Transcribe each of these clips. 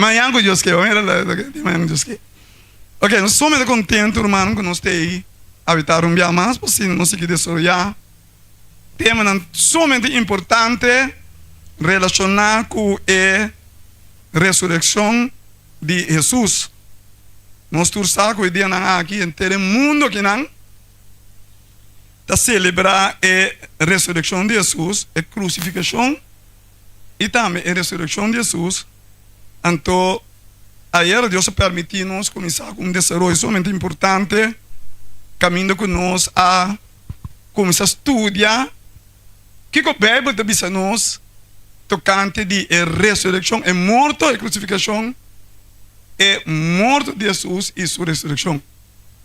Mañan ku Dios ke, mira loke di mañan ku Dios ke. Ok, nos sumamente kontentu rumannan ku nos ta ei habitá un bia mas pa asina nos sigui desaroyá temanan sumamente importante relashoná ku e resurekshon di Hesus. Nos tur sa ku e dianan aki henter e mundu akinan ta selebrá e resurekshon di Hesus, e krusifikashon i tambe e resurekshon di Hesus. Anto ayera Dios a permití nos kuminsá ku un desaroyo sumamente importante kaminda ku nos a kuminsá studia kiko Beibel ta bisa nos tokante di e resurekshon, e morto, e krusifikashon, e morto di Hesus i su resurekshon.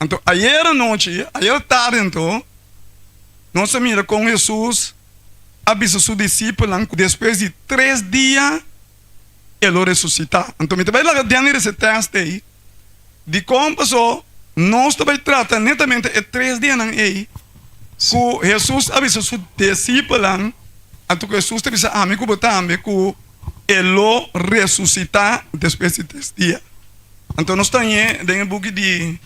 Anto ayera nochi, ayera tardi anto, nos a mira kon Hesus a bisa su disipelnan ku despues di tres dia e lo resusitá. Anto mi ta bai laga Danny rese tèst ei. Dikon? Paso nos ta bai trata netamente e tres dianan ei ku Hesus a bisa su disipelnan, anto ku Hesus ta bisa ami ku bo tambe ku e lo resusitá despues di tres dia. Anto nos ta hañ'é den e buki di.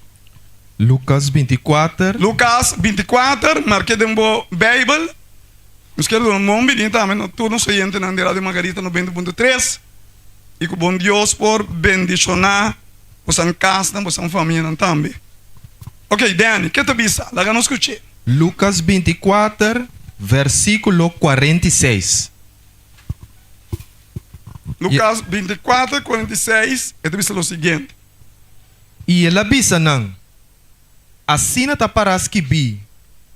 Lukas 24. Lukas 24, mark'é den bo Beibel. Nos kier duna un bon bini tambe na tur nos oyentenan di Radio Margarita 90.3 y cu bon Dios por bendiciona bosan casnan, bosan famianan tambe. Ok, Danny, ke ta bisa? Laga nos scuch'é. Lucas 24, versiculo 46. Lucas 24, 46, e ta bisa lo siguiente. Y el a bisa nan, Asina ta pará skibí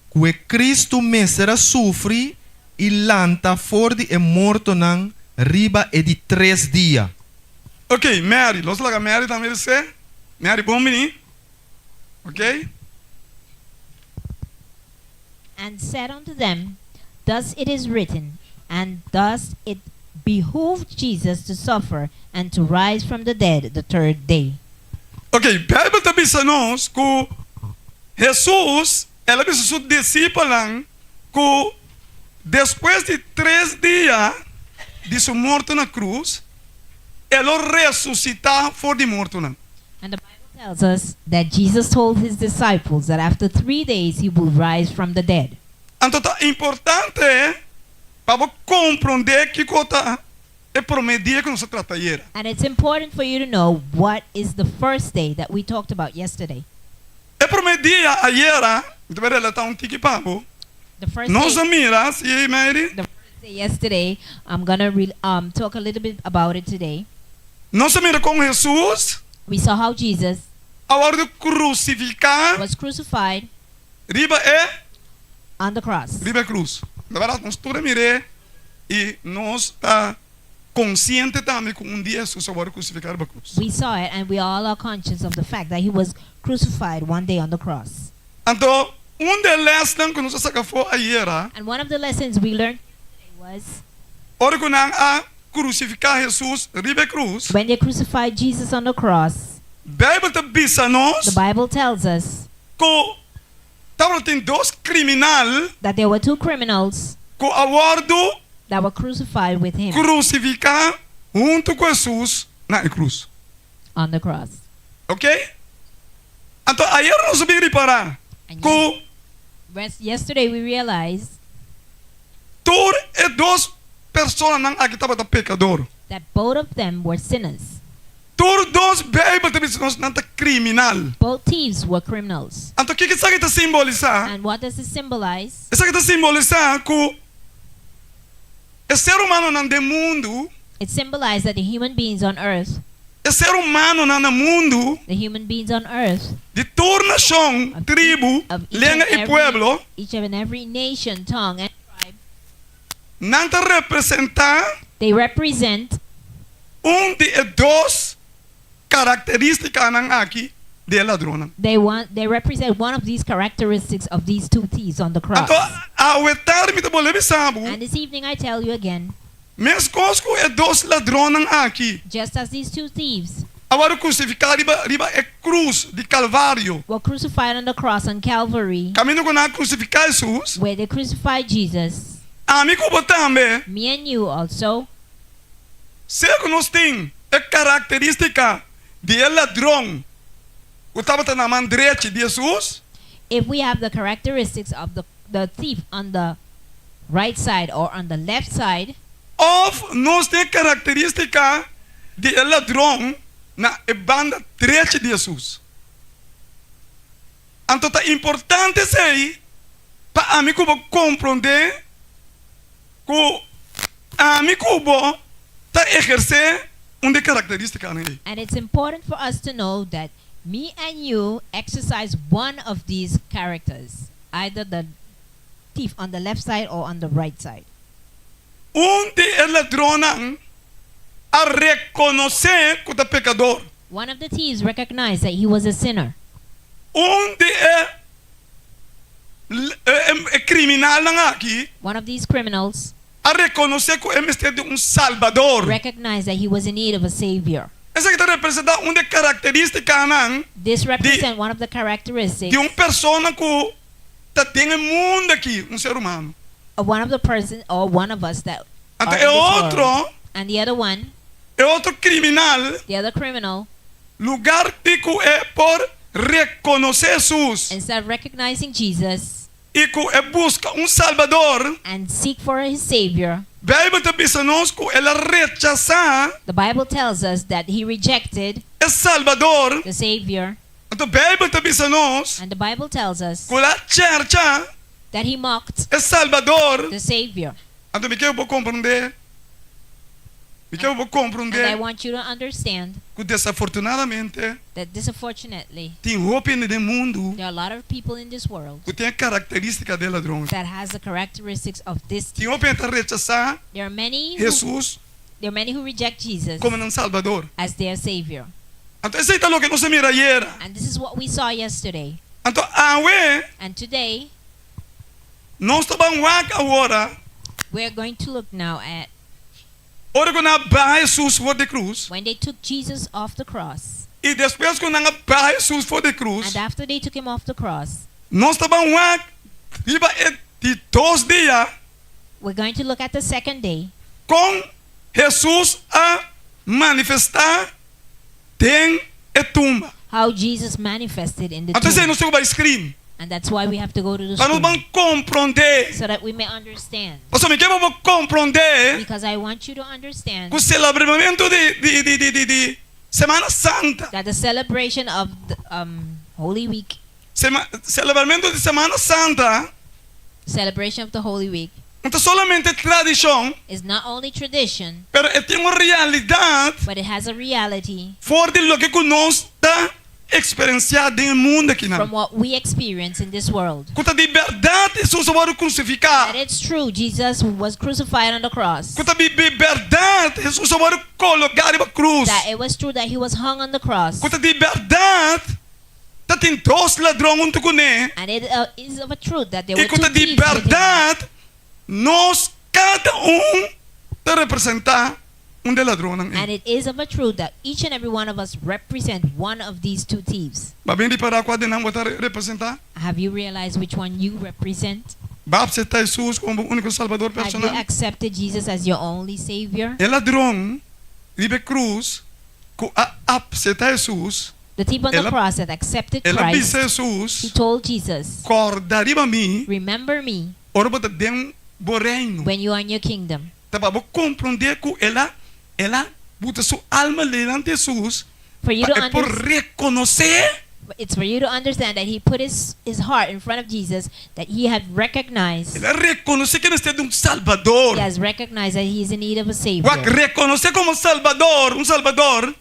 ku e Kristu mester a sufri i lanta for di e mortonan riba e di tres dia. Ok, Mary, los laga Mary tambe bis'é. Mary, bon bini. Ok. And said unto them, Thus it is written, and thus it behooved Jesus to suffer and to rise from the dead the third day. Ok, Bijbel ta bisa nos ku Hesus el a bisa su disipelnan ku despues di tres dia di su morto na krus, e lo resusitá for di mortonan. And the Bible tells us that Jesus told his disciples that after 3 days he will rise from the dead. Anto ta importante pa bo komprondé kiko ta e promé dia ku nos a trata ayera. And it's important for you to know what is the first day that we talked about yesterday. E promé dia ayera, mi ta bai relatá un tiki pa bo. The first Nos day, a mira, si Mary? The first day yesterday, I'm gonna talk a little bit about it today. Nos a mira kon Hesus We saw how Jesus a wòrdu krusifiká was crucified riba e on the cross. Riba e krus. La bèrdat nos tur a mir'é i nos ta konsiente tambe ku un dia Hesus a wòrdu krusifiká riba krus. We saw it and we all are conscious of the fact that he was crucified one day on the cross. Anto un di e lèsnan ku nos a saka afó ayera, And one of the lessons we learned yesterday was ora ku nan a krusifiká Hesus riba e krus, when they crucified Jesus on the cross, Beibel ta bisa nos the Bible tells us ku tabatin dos kriminal that there were two criminals ku a wòrdu that were crucified with him krusifiká huntu ku Hesus na e krus. On the cross. Ok? Anto ayera nos a bin ripará And ku yesterday we realized tur e dos personanan aki tabata pekador. That both of them were sinners. Tur dos, Beibel ta bisa nos, nan ta kriminal. Both thieves were criminals. Anto kiko esaki ta simbolisá? And what does it symbolize? Esaki ta simbolisá ku e ser humanonan den mundu, It symbolized that the human beings on earth, e ser humanonan na mundu, the human beings on earth, di tur nashon, tribu, of each lenga and i every, pueblo, each and every nation, tongue, and tribe, nan ta representá they represent un di e dos karakterístikanan aki di e ladronnan. They represent one of these characteristics of these two thieves on the cross. Anto awe tardi mi ta bolbe bisa bo, And this evening I tell you again, meskos ku e dos ladronnan aki just as these two thieves a wòrdu krusifiká riba riba e krus di Kalvario, were crucified on the cross on Calvary, kaminda ku nan a krusifiká Hesus, where they crucified Jesus, ami ku bo tambe, me and you also, sea ku nos tin e karakterístika di e ladron ku tabata na man drechi di Hesus, If we have the characteristics of the, the thief on the right side or on the left side, òf nos tin e karakterístika di e ladron na e banda drechi di Hesus. Anto ta importante esei pa ami ku bo komprondé ku ami ku bo ta ehersé un di e karakterístikanan ei. And it's important for us to know that me and you exercise one of these characters, either the thief on the left side or on the right side. Un di e ladronnan a rekonosé ku ta pekador. One of the thieves recognized that he was a sinner. Un di e e kriminalnan aki. One of these criminals. A rekonosé ku e mester di un Salbador. Recognized that he was in need of a savior. Esaki ta representá un di e karakterístikanan This represent one of the characteristics. di un persona ku ta den e mundu aki, un ser humano. Of one of the person or one of us that Anto are e in this world. otro, And the other one, e otro kriminal, the other criminal, lugar di ku e por rekonosé Hesus instead of recognizing Jesus i ku e buska un Salbador, and seek for his savior, Beibel ta bisa nos ku el a rechasá the Bible tells us that he rejected e Salbador. the savior. Anto Beibel ta bisa nos And the Bible tells us ku el a chercha that he mocked e Salbador. the Savior. Anto mi ke bo komprondé, mi ke bo And I komprondé want you to understand ku desafortunadamente that disfortunately tin hopi hende den mundu there are a lot of people in this world ku tin e karakterístika di e ladron. that has the characteristics of this Tin hopi hende ta rechasá There are many who, Hesus there are many who reject Jesus komo nan Salbador. as their savior. Anto esei ta loke nos a mira ayera. And this is what we saw yesterday. Anto awe And today nos ta ban wak awora we are going to look now at ora ku nan a baha Hesus for di krus when they took Jesus off the cross. i despues ku nan a baha Hesus for di krus, And after they took him off the cross, nos ta ban wak riba e di dos dia we're going to look at the second day. Kon Hesus a manifestá den e tumba? How Jesus manifested in the Anto esei tomb. nos tin ku bai screen And that's why we have to go to the pa nos ban screen. komprondé. So that we may understand. Pasobra mi ke pa bo komprondé Because I want you to understand ku selebramentu di di di di di di Semana Santa, that the celebration of the um, Holy Week, sema, selebramentu di Semana Santa celebration of the Holy Week, no ta solamente tradishon, is not only tradition, pero e tin un realidat but it has a reality for di loke ku nos ta eksperensiá den e mundu akinan. from what we experience in this world. Ku ta di bèrdat Hesus a wòrdu krusifiká. That it's true, Jesus was crucified on the cross. Ku ta di bèrdat Hesus a wòrdu kologá riba krus. That it was true that he was hung on the cross. Ku ta di bèrdat ta tin dos ladron huntu kuné. And it uh, is of a truth that there I were ku ta two di thieves with him. bèrdat nos kada un ta representá un di e ladronnan ei. And it is of a truth that each and every one of us represent one of these two thieves. Bo a bin ripará kua di nan bo ta representá? Have you realized which one you represent? Bo a apseptá Hesus komo bo úniko Salbador Have you personal? accepted Jesus as your only Savior? E ladron riba e krus ku a apseptá Hesus, The thief on El the a- cross that accepted el a Christ, bisa he Hesus, told Jesus, Kòrda riba mi Remember me ora bo ta den bo reino. when you are in your kingdom. Ta pa bo komprondé ku el a el a buta su alma delante Hesus For you pa to e por understand, rekonosé it's for you to understand that he put his, his heart in front of Jesus, that he had recognized, El a rekonosé ku e mester di un Salbador. he has recognized that he is in need of a savior. Wak rekonosé komo Salbador, un Salbador.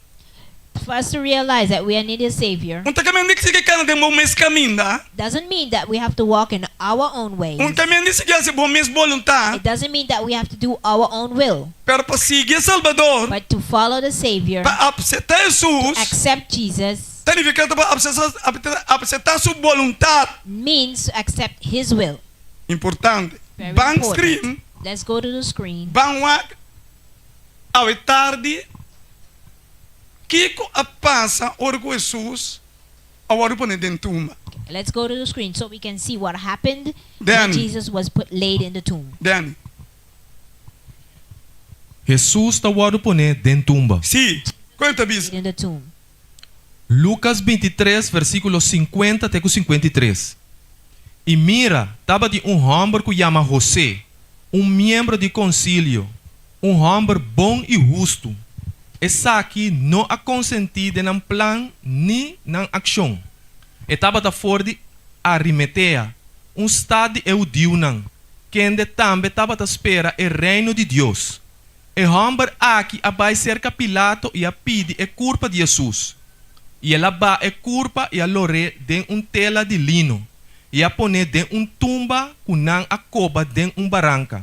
For us to realize that we need a savior Un ta ke men di sigui kana den bo mes kaminda. doesn't mean that we have to walk in our own ways. Un ta men di sigui hasi bo mes boluntat. It doesn't mean that we have to do our own will. Pero pa sigui e Salbador, But to follow the savior, pa apseptá Hesus, accept Jesus, ta nifiká ta pa apseptá su boluntat. means to accept his will. Importante. Very Ban important. screen, Let's go to the screen. ban wak awe tardi kiko a pasa ora ku Hesus a wòrdu pone den tumba. Let's go to the screen so we can see what happened when Danny. Jesus was put laid in the tomb. Danny. Hesus ta wòrdu poné den tumba. Sí. Kon ta bisa? In the tomb. Lucas 23, versíkulo 50 te ku 53. I mira, tabatin un hòmber ku yama José, un miembro di konsilio, un hòmber bon i hustu. Esaki no a konsentí den nan plan ni nan akshon. E tabata for di Arimatea, un stat di e hudiunan, kende tambe tabata spera e Reino di Dios. E hòmber aki a bai serka Pilato i a pidi e kurpa di Hesus. I el a baha e kurpa i a lor'é den un tela di lino, i a pon'é den un tumba ku nan a koba den un baranka,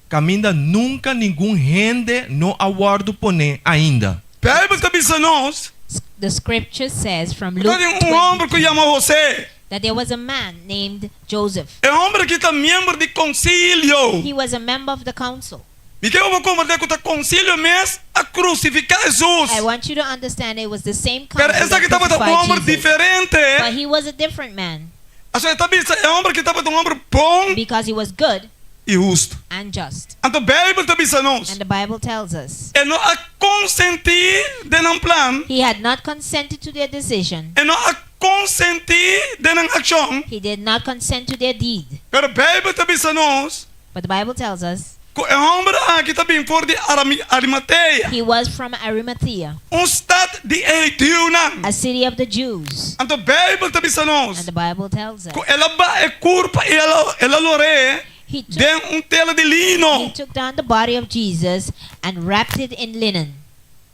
kaminda nunka ningun hende no a wòrdu poné ainda. Beibel ta bisa nos. The scripture says from Ku Luke tabatin un hòmber ku 22 yama Hosé. that there was a man named Joseph. E hòmber aki ta miembro di konsilio. He was a member of the council. Mi ke bo komprendé ku ta konsilio mes a krusifiká Hesus. I want you to understand it was the same Pero council that esaki tabata un crucified hòmber Jesus. diferente. But he was a different man. Aso e ta bisa e hòmber aki tabata un hòmber bon Because he was good i hustu. and just. Anto Beibel ta bisa nos. And the Bible tells us. E no a konsentí den nan plan. He had not consented to their decision. E no a konsentí den nan akshon. He did not consent to their deed. Pero Beibel ta bisa nos. But the Bible tells us. Ku e hòmber aki ta bin for di Arimatea. He was from Arimathea. Un stat di e hudiunan. A city of the Jews. Anto Beibel ta bisa nos. And the Bible tells us. Ku el a baha e kurpa i el a lor'é den un tela di lino. He took down the body of Jesus and wrapped it in linen.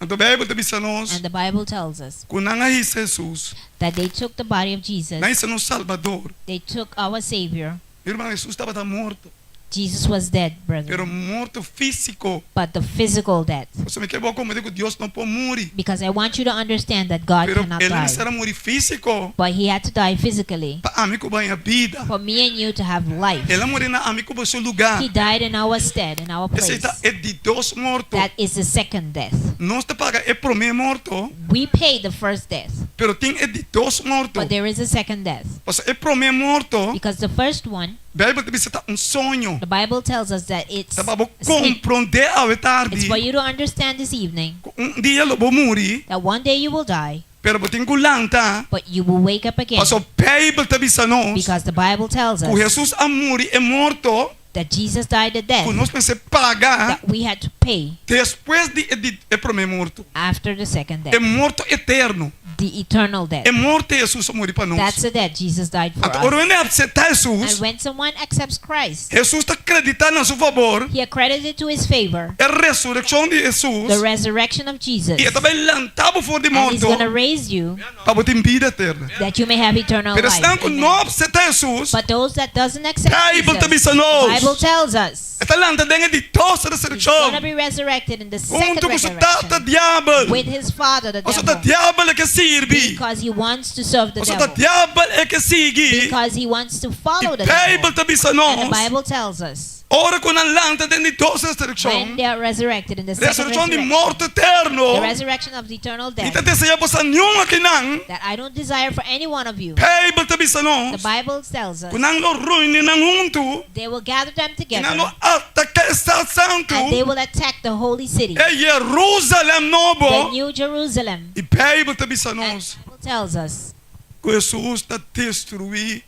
Anto Beibel ta bisa nos. And the Bible tells us. Ku nan a hisa Hesus. That they took the body of Jesus. Nan a hisa nos Salbador. They took our Savior. Mi ruman, Hesus tabata morto. Jesus was dead, brethren. Pero morto físico. But the physical death. Pasobra mi ke bo komprendé ku Dios no por muri. Because I want you to understand that God Pero cannot el a die. mester a muri físico. But he had to die physically. Pa ami ku bo haña bida. For me and you to have life. El a muri na ami ku bo su lugá. He died in our stead, in our Esei place. ta e di dos morto. That is the second death. Nos ta paga e promé morto. We paid the first death. Pero tin e di dos morto. But there is a second death. Pasobra e promé morto. Because the first one. Bijbel ta bisa ta un soño. The Bible tells us that it's Ta pa bo a sleep. komprondé awe tardi. It's for you to understand this evening. Ku un dia lo bo muri. That one day you will die. Pero bo tin ku lanta. But you will wake up again. Pasobra Bijbel ta bisa nos. Because the Bible tells us. Ku Hesus a muri e morto. That Jesus died a death. Ku nos mester paga. That we had to pay. Despues di e di e promé morto. After the second death. E morto eterno. The eternal death. E morto Hesus a muri pa nos. That's the death Jesus died for Anto us. ora un hende aseptá Hesus. And when someone accepts Christ. Hesus ta kreditá na su fabor. He accredited to his favor. E resurekshon di Hesus. The resurrection of Jesus. I e ta bai lanta bo for di And he's morto. gonna raise you. Pa bo tin bida eterno. That you may have eternal Pero life. esnan ku Amen. no aseptá Hesus. But those that doesn't accept Bijbel ta Jesus, bisa nos. The Bible tells us. E ta lanta den e di dos resurekshon. He's gonna be resurrected in the second Huntu ku su tata resurrection. diabel. With his father, the Pasobra ta devil. diabel e ke sirbi. Because he wants to serve the Pasobra ta devil. diabel e ke sigui. Because he wants to follow I the devil. Bijbel ta bisa And the nos. Bible tells us. Ora ku nan lanta den di dos When resurekshon, they are resurrected in the second resurekshon di resurrection, morto eterno, the resurrection of the eternal mi death, ta deseá boso niun akinan, that I don't desire for any one of you. Beibel ta bisa The nos Bible tells us ku nan lo reuni nan huntu they will gather them i together nan lo ataká e stat santu, and they will attack the holy city, e Jerusalem the nobo. new Jerusalem. I Beibel ta bisa And nos the Bible tells us ku Hesus ta destruí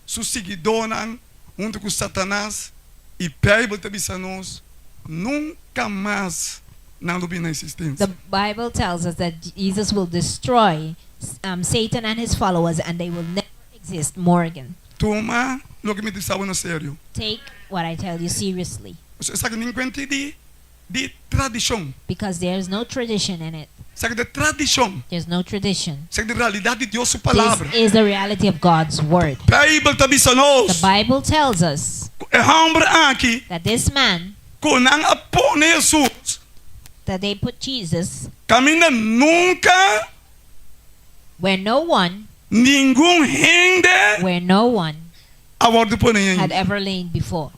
su siguidónan huntu ku Satanas, i Beibel ta bisa nos, nunka mas nan lo bini na eksistensia. The Bible tells us that Jesus will destroy Satan and his followers and they will never exist more again. Tuma loke mi ta bisa bo na serio. Take what I tell you seriously. Pasobra esaki no enkuentra di di tradishon. Because there is no tradition in it. Esaki ta tradishon. There's no tradition. Esaki ta realidat di Dios su palabra. This is the reality of God's word. Beibel ta bisa nos. The Bible tells us. Ku e hòmber aki. That this man. Ku nan a pone Hesus. That they put Jesus. Kaminda nunka. Where no one. Ningun hende. Where no one. A wòrdu pone ainda. Had ever lain before.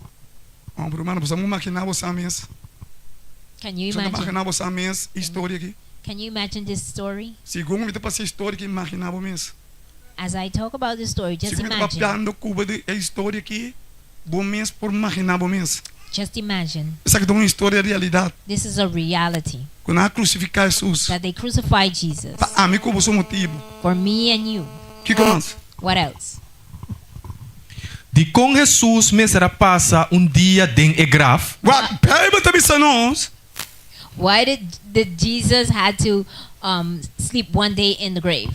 Oh, ruman, boso a imaginá boso mes? Can you Boso ta imagine? imaginá boso mes e historia aki? Can you imagine this story? Segun mi ta pasa e historia aki, imaginá bo mes. As I talk about this story, just Segun mi ta imagine. papiando ku bo di e historia aki, bo mes por imaginá bo mes. Just imagine. Esaki ta un historia realidat. This is a reality. Ku nan a krusifiká Hesus. That they crucified Jesus. Pa ami ku bo su motibu. For me and you. Kiko mas? What else? Dikon Hesus mester a pasa un dia den e graf? Wak, Beibel ta bisa nos. Why did did Jesus had to um sleep one day in the grave?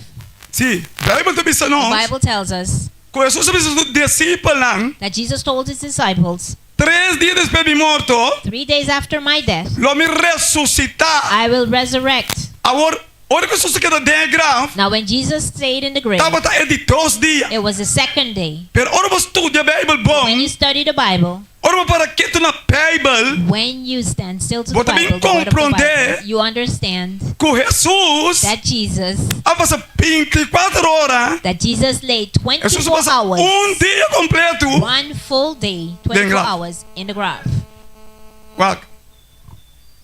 Sí, Beibel ta bisa nos. The Bible tells us. Ku Hesus a bisa su disipelnan. That Jesus told his disciples. Tres dia despues mi morto. Three days after my death. Lo mi resusitá. I will resurrect. Awor, ora ku Hesus a keda den e graf. Now when Jesus stayed in the grave. Tabata e di dos dia. It was the second day. Pero ora bo studia Beibel bon. When you study the Bible. Ora bo para ketu na Beibel. When you stand still to the Bo ta bin Bible, the word of the komprondé. Bible, you understand. Ku Hesus. That Jesus. A pasa bintikuater ora. That Jesus laid Hesus a 24 pasa hours. un dia kompletu. One full day, Den 24 graf. hours in the grave. Wak.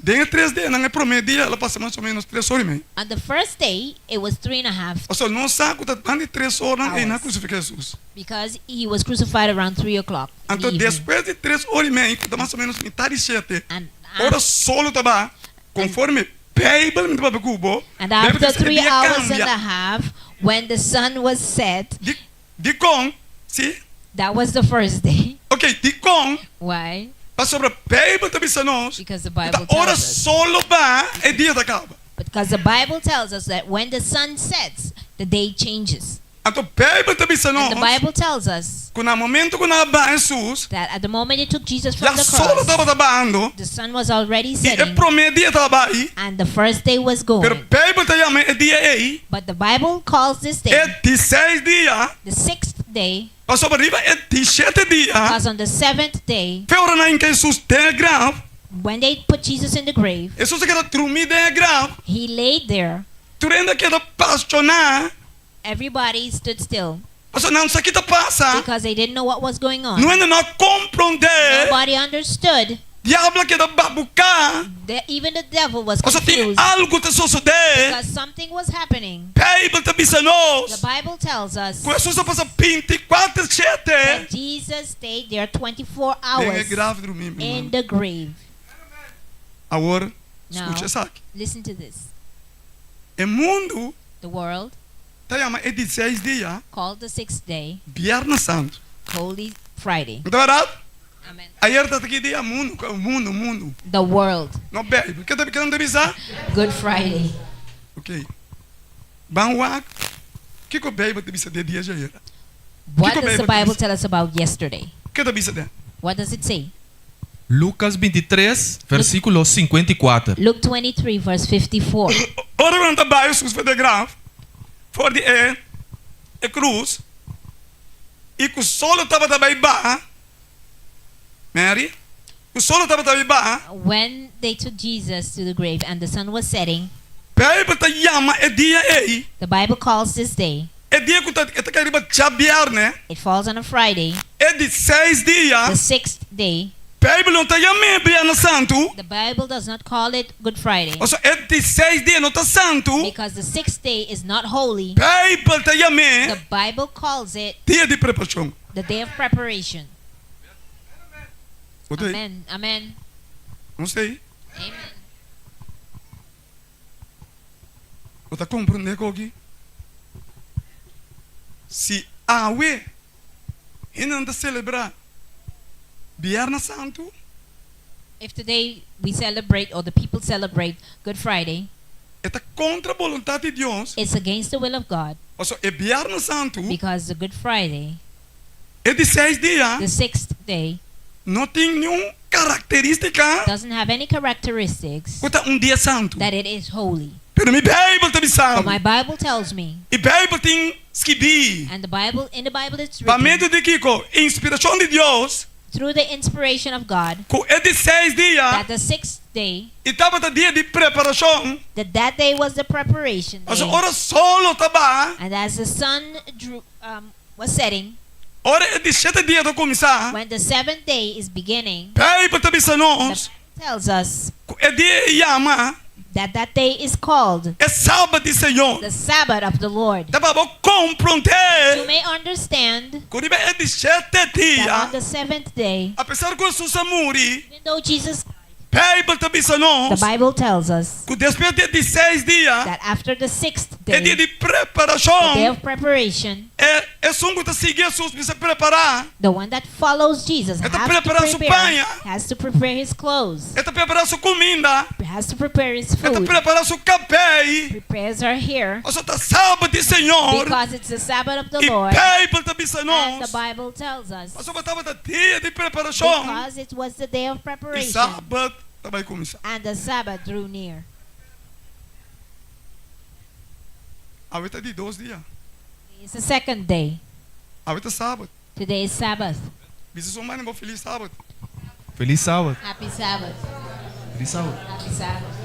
Den e tres dianan, e promé dia el a pasa mas o ménos tres ora i mei. On the first day, it was three and a half. Pasobra nos sa ku ta banda di tres oranan ei nan a Hours. krusifiká Hesus. Because he was crucified around 3 o'clock in the Anto evening. despues di tres ora i mei, ku ta mas o ménos mitar di shete, And ora af- solo ta baha, konforme Beibel mi ta papia ku bo, And Beibel after ta bisa e three dia hours and kambia. a half, when the sun was set, Di, dikon? Si? that was the first day. Ok, dikon? Why? Pasobra Beibel ta bisa nos Because the ku ta Bible ora tells us. solo baha, e dia ta kaba. Because the Bible tells us that when the sun sets, the day changes. Anto Beibel ta bisa And nos the Bible tells us ku na momento ku nan a baha Hesus, that at the moment they took Jesus from ya the solo cross, tabata bahando the sun was already i e setting promé dia tabata bai. and the first day was Pero going. Beibel ta yama e dia ei But the Bible calls this e day di seis dia, the sixth day pasobra riba e di shete dia, because on the seventh day, fe ora nan hinka Hesus den e graf, when they put Jesus in the grave, Hesus a keda drumí den e graf, he laid there. tur hende a keda pashoná. Everybody stood still. Pasobra nan no sa ki ta pasa. Because they didn't know what was going on. Niun hende no a komprondé. Nobody understood. Diablo a keda babuká. The, even the devil was Pasobra tin confused. algu ta sosodé. Because something was happening. Beibel ta bisa nos. The Bible tells us. Ku Hesus a pasa bintikuater shete. That Jesus stayed there 24 Den e hours. graf drumí, mi In hermano. the grave. Awor, Now, skucha esaki. listen to this. E mundu The world ta yama e di seis dia called the sixth day Biernes Santu. Holy Friday. No ta bèrdat? Amen. Ayer ta ki dia mundu, mundu, mundu. The world. No Beibel. Ke ta ke nan ta bisa? Good Friday. Ok. Ban wak kiko Beibel ta bisa di e dia djayer. What Kiko does the Beibel ta Bible bisa? tell us about yesterday? Ke ta bisa den? What does it say? Lucas 23, versículo 54. Luke 23, verse 54. Ora ku nan ta bai Hesus for di e graf, for di e e krus, i ku solo tabata bai baha, Mary, ku solo tabata bai baha. When they took Jesus to the grave and the sun was setting. Beibel ta yama e dia ei. The Bible calls this day. E dia ku ta e ta kai riba djabièrnè. It falls on a Friday. E di seis dia. The sixth day. Beibel no ta yam'é Bièrnè Santu. The Bible does not call it Good Friday. Pasobra e di seis dia no ta santu. Because the sixth day is not holy. Beibel ta yam'é. The Bible calls it. Dia di preparashon. The day of preparation. Bo ta ei? Amen. Amen. Nos ta ei? Amen. Bo ta komprondé koki? Si awe hendenan ta selebrá Bierna Santu, If today we celebrate or the people celebrate Good Friday, e ta kontra boluntat di Dios. It's against the will of God. Pasobra e Bierna Santu, Because the Good Friday, e di seis dia, the sixth day, no tin niun karakterístika doesn't have any characteristics ku ta un dia santu. that it is holy. Pero mi Beibel ta bisa But mi. my Bible tells me. I Beibel tin skibí. And the Bible, in the Bible it's Pa written. medio di kiko? Inspirashon di Dios. Through the inspiration of God. Ku e di seis dia. That the sixth day. I tabata dia di preparashon. That that day was the preparation day. Pasobra ora solo ta baha. And as the sun drew, um, was setting. Ora e di shete dia ta kuminsá. When the seventh day is beginning. Beibel ta bisa nos. The Bible tells us. Ku e dia ei yama. That that day is called e Sabat di Señor. the Sabbath of the Lord. Ta pa bo komprondé You may understand ku riba e di shete that dia, on the seventh day, apesar ku Hesus a muri, even though Jesus died, Beibel ta bisa the nos Bible tells us ku despues di e di seis dia, that after the sixth e dia day, di the day preparashon, of preparation, e esun ku ta sigui Hesus mester prepará. the one that follows Jesus E ta has to prepará su prepare, paña. has to prepare his clothes, E ta prepará su kuminda. has to prepare his E ta food, prepará su kabei. prepares her hair, Pasobra ta Sabat di Señor. because it's the Sabbath of the I Lord. Beibel ta bisa And the nos. Bible tells us Pasobra tabata dia di preparashon. because it was the day of I preparation Sabat ta bai kuminsá. and the Sabbath drew near. Awe ta di dos dia. It's the second day. Awe ta Sabat. Today is Sabbath. Bisa su mani bo Felis Sabat. Felis Sabat. Happy Sabbath. Felis Sabat. Happy Sabbath.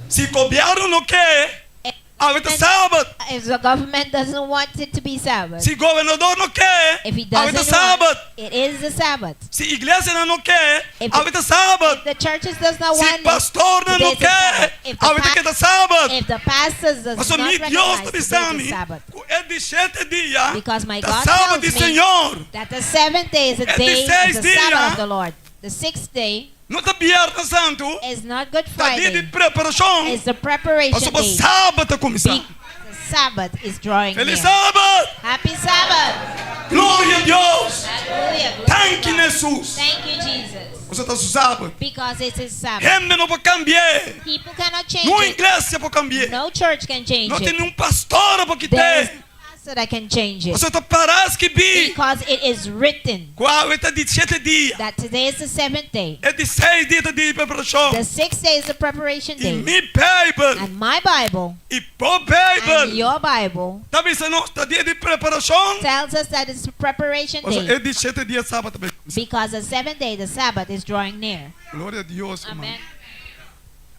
Si gobièrnu no ke, awe ta Sabat. If the government doesn't want it to be Sabbath, Si gobernador no ke, if he awe ta doesn't want, Sabat. it is the Sabbath. Si iglesianan no ke, If- awe ta Sabat. If the churches does not Si want it, pastornan no today is the ke, Sabbath. If the awe ta pa- keda Sabat. if the pastors does Pasobra not mi Dios recognize ta today bisa is mi the Sabbath, ku e di shete dia because my ta God Sabat di tells me Señor. that the seventh day is a E di day, seis is the Sabbath dia of the Lord. The sixth day no ta Biernes Santu, is not Good ta dia di Friday. preparashon. It's the preparation Pasobra day. Sabat ta kuminsá. Because the Sabbath is drawing Felis near. Sabat! Happy Sabbath! Gloria na Dios! Hallelujah. Glory to Danki God. Hesus! Thank you, Jesus. Pasobra ta su Sabat. Because it is Sabbath. Hende no por kambi'é. People cannot change Niun it. iglesia por kambi'é. No church can change No tin it. niun pastor por There kit'é. is no pastor that can change it. Pasobra ta pará skibí. Because it is written Ku awe ta di shete dia. that today is the seventh day. E di seis dia ta dia di preparashon. The sixth day is the preparation I day. mi Beibel And my Bible i bo Beibel and your Bible ta bisa nos ta dia di preparashon. tells us that it's preparation Pasobra day. e di shete dia sabat ta bai kuminsá. Because the seventh day, the Sabbath, is drawing near. Gloria na Dios, ruman. Amen.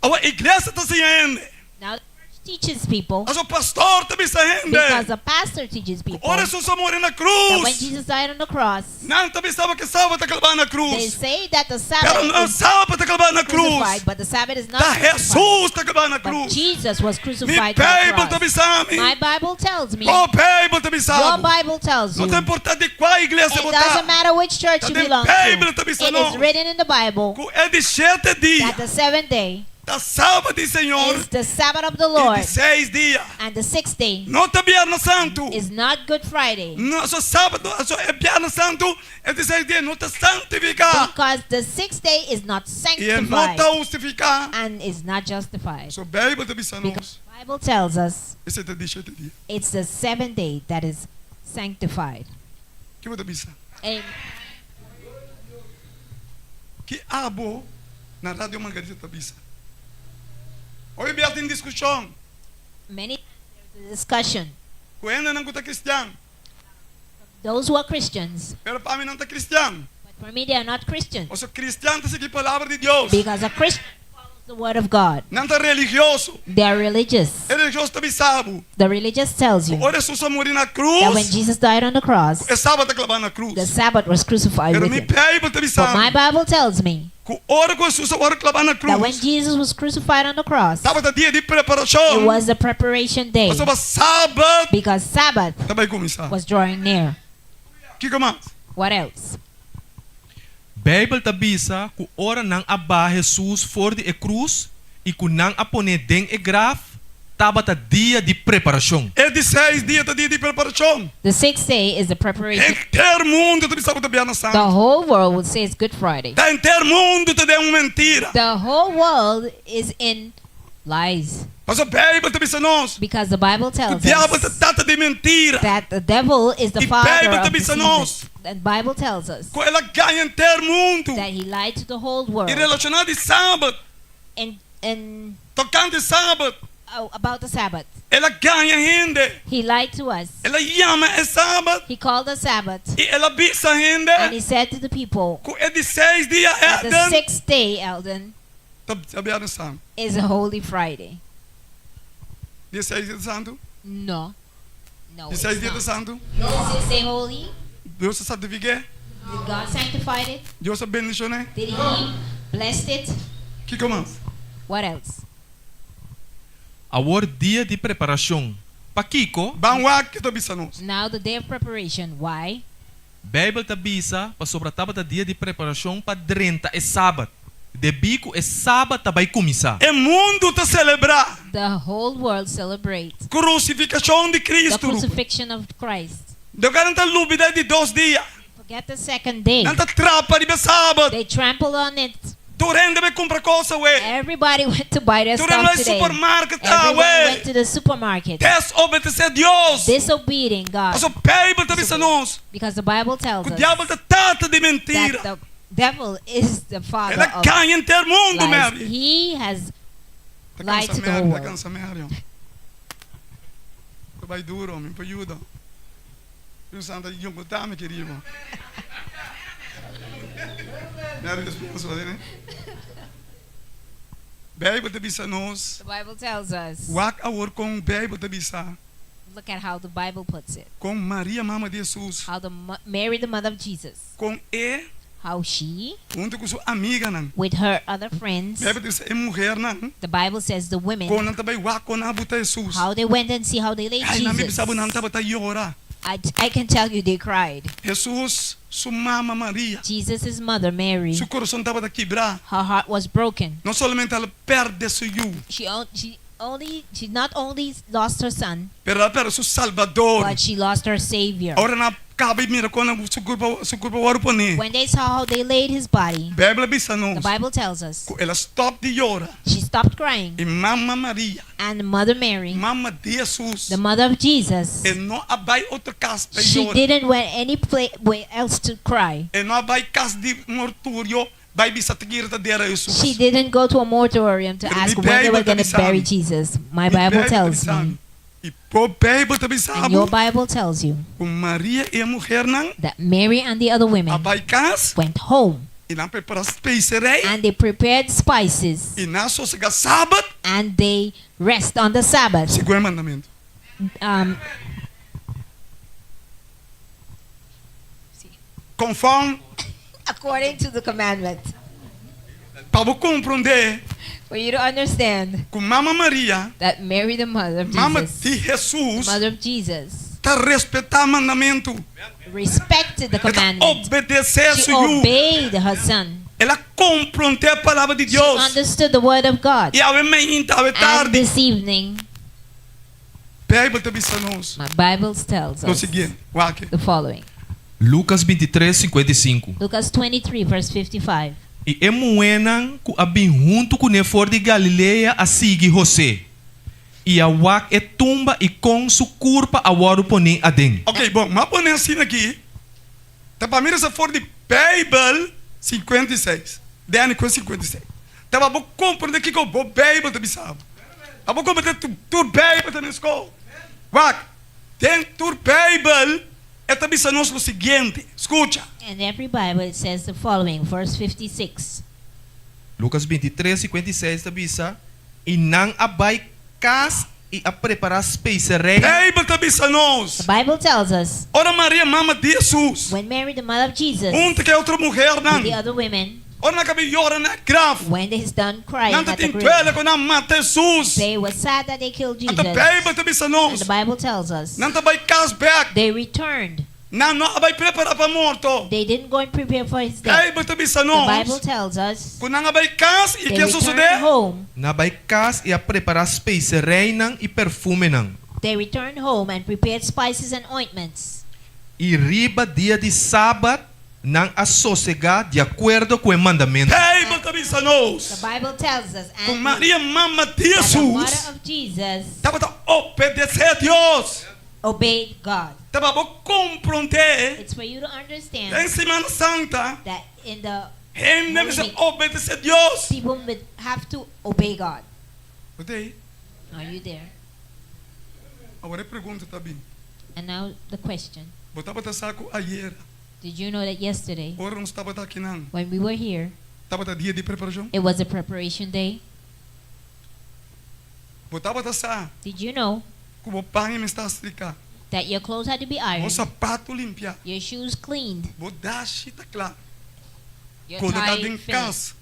Awor iglesia ta siña hende. Now the church teaches people Pasobra pastor ta bisa hende. because the pastor teaches people Ora Jesus a muri na that when krus. Jesus died on the cross, Nan ta bisa ku sabat a klabá na they krus. say that the Pero Sabbath no is sabat a klabá na krus. crucified, but the Sabbath is not Ta crucified. Jesus ta klabá na But krus. Jesus was Mi crucified on the Beibel ta cross. bisa mi. My Bible tells me, Bo Beibel ta bisa your bo. Bible tells No you, ta importá di kua iglesia it bo doesn't ta. matter which church Ta you den belong to. Beibel ta bisa It is nos. written in the Bible Ku e di shete dia. that the seventh day Ta sabat di Señor. is the Sabbath of the I Lord, di seis dia. and the sixth day No ta Biernes Santu. is not Good Friday. No, so sabat, so e Biernes Santu, e di seis dia no ta santifiká. Because the sixth day is not I e no sanctified ta hustifiká. and is not justified. So Beibel ta bisa Because nos. the Bible tells us Esei ta di shete dia. it's the seventh day that is sanctified. Kiko bo ta bisa? Amen. Ki abo na Radio Margarita ta bisa? Hopi bia tin diskushon Many times there's a discussion. ku hendenan ku ta kristian, Those who are Christians, pero pa mi nan ta kristian. but for me they are not Christians. Pasobra kristian ta sigui palabra di Dios. Because a Christian follows the word of God. Nan ta religioso. They are religious. E religioso ta bisa bo. The religious tells you Ora Jesus a muri na that when krus, Jesus died on the cross, e sabat a klabá na krus. the Sabbath was crucified Pero with mi him. Beibel ta bisa But my Bible tells me ku ora ku Jesus a wòrdu klabá na that when krus, Jesus was crucified on the cross, tabata dia di it preparashon. was the preparation day Pasobra sabat because Sabbath ta bai kuminsá. was drawing near. Kiko mas? What else? Beibel ta bisa ku ora nan a baha Hesus for di e krus i ku nan a pon'é den e graf, tabata dia di preparashon. E di seis dia ta dia di preparashon. The sixth day is the preparation. Henter mundu ta bisa ku ta Biernes The Santu. whole world would say it's Good Friday. Ta henter mundu ta den un mentira. The whole world is in lies Pasobra Beibel ta bisa nos because the Bible ku tells diabel ta us tata di mentira. that the devil is the I father Beibel ta of bisa deceivement. nos The Bible tells us ku el a gaña henter mundu. that he lied to the whole I world relashoná di Sabat, and and tokante Sabat, oh, about the Sabbath. el a gaña hende. He lied to us. El a yama e Sabat He called the Sabbath i el a bisa hende and he said to the people ku e di seis dia that the Elden sixth day, Eldon, ta Biernes Santu. is a Holy Friday. Di seis dia ta santu? No. No. Di It's seis dia ta not. santu? Does it say holy? Dios a santifik'é? Did God sanctify it? Dios a bendishon'é? Did he bless it? Kiko mas? What else? Awor dia di preparashon. Pakiko? Ban wak ke ta bisa nos. Now the day of preparation. Why? Beibel ta bisa pasobra tabata dia di preparashon pa drenta e Sabat, debí ku e Sabat ta bai kuminsá. E mundu ta selebrá. The whole world celebrate. Krusifikashon di The Kristu. crucifixion of Christ. Dor nan ta lubidá e di dos dia. Forget the second day. Nan ta trapa riba e Sabat. They trample on it. Tur hende bai kumpra kos awe. Everybody went to buy their Tur hende stuff bai today. supermarket Everyone awe. went to the supermarket. Desobedesé Dios. Disobeying God. Pasobra Beibel ta bisa nos Because the Bible tells ku us diabel ta tata di that mentira. the devil is the El father a of gaña henter mundu, lies. Mary. He has Ta lied kansa to the Mary, whole ta world. kansa Mary. Ta bai duro, mi por yuda. Spiritu Santu a yongotá mi keribo. Mary despensa, ne? Beibel ta bisa nos. The Bible tells us. Wak awor kon Beibel ta bisa. Look at how the Bible puts it. Kon Maria mama di Hesus. How the Mary the mother of Jesus. Kon e. How she. Huntu ku su amiganan. With her other friends. Beibel ta bisa e muhernan. The Bible says the women. Kon nan ta bai wak kon nan a buta Hesus. How they went and see how they laid Ay, nan mi Jesus. bisa bo nan tabata yora. I, I can tell you they cried. Hesus su mama Maria. Jesus' mother Mary. Su kurason tabata kibrá. Her heart was broken. No solamente el a pèrdè su yu. She, she only she not only lost her son, Pero el a pèrdè su Salbador. but she lost her savior. Ora nan a kaba i mira kon nan su kurpa su kurpa wòrdu poné. When they saw how they laid his body, Beibel a bisa the nos Bible tells us ku el a stòp di yora. she stopped crying I mama Maria, and Mother Mary, mama di Hesus, the mother of Jesus, e no a bai otro kas pa she yora. didn't went any place else to cry. E no a bai kas di morturio bai bisa te kira ta dera Hesus. She didn't go to a mortuarium to Pero mi ask when they Bijbel were ta going to bisa bury mi. Jesus. My Mi Bible Bijbel ta tells bisa me. mi. I bo Bijbel ta bisa And your bo Bible tells you ku Maria i e muhernan that Mary and the other a women bai kas went home i nan prepará speserei and they prepared spices i nan sosegá sabat and they rest on the Sabbath. segun e mandamentu. Um, Konform. According to the commandment. Pa bo komprondé. For you to understand. Ku Mama Maria. That Mary the mother of Mama Jesus. di Hesus. The mother of Jesus. Ta respetá mandamentu. Respected the E ta commandment. obedesé She su yu. obeyed her son. El a komprondé e palabra di She Dios. understood the word of God. I awe mainta, awe And tardi. this evening. Beibel ta bisa nos. My Bible tells Lo us siguiente. Wak. the following. Lucas 23, 55. Lucas 23 verse 55. I e muhénan ku a bin huntu kuné for di Galilea a sigui Hosé, i a wak e tumba i kon su kurpa a wòrdu poní aden. Ok, bon, m'a pone asina aki, ta pa mira sa for di Beibel 56, Daniel ku 56. Ta pa bo komprende kiko bo Beibel ta bisa bo. Pa bo komprende tur, tur Beibel ta na skol. Wak, den tur Beibel e ta bisa nos lo siguiente, skucha. In every Bible it says the following, verse 56. Lucas 23, 56 ta bisa, I nan a bai kas i a prepará speserei. Beibel ta bisa nos. The Bible tells us. Ora Maria, mama di Hesus. When Mary, the mother of Jesus. Huntu ku e otro muhernan. With the other women. Ora nan kaba yora na e graf. When they done crying Nan ta at the tin grave. duele ku nan mata Hesus. They were sad that they killed Anto Jesus. Beibel ta bisa nos. And the Bible tells us. Nan ta bai kas bèk. They returned. Nan no a bai prepará pa morto. They didn't go and prepare for his death. Beibel ta bisa nos. The Bible tells us. Ku nan a bai kas i They ke returned sosodé? home. Nan a bai kas i a prepará spesereinan i perfumenan. They returned home and prepared spices and ointments. I riba dia di sabat nan a sosegá di akuerdo ku e mandamentu. Beibel ta bisa nos. The Bible tells us Ku and Maria mama di that the mother Hesus of Jesus tabata obedesé Dios. obeyed God. Ta pa bo komprondé It's for you to understand den Semana Santa that in the hende Holy mester Week obedesé Dios. people would have to obey God. Bo ta ei? Are you there? Awor e pregunta ta bin. And now the question. Bo tabata sa ku ayera. Did you know that yesterday, Ora nos tabata akinan. when we were here, Tabata dia di preparashon? it was a preparation day? Bo tabata sa. Did you know Ku bo paña mester a strika. that your clothes had to be ironed? Bo sapatu limpia. Your shoes cleaned. Bo dashi ta kla. Your Koloká tie den finished. kas.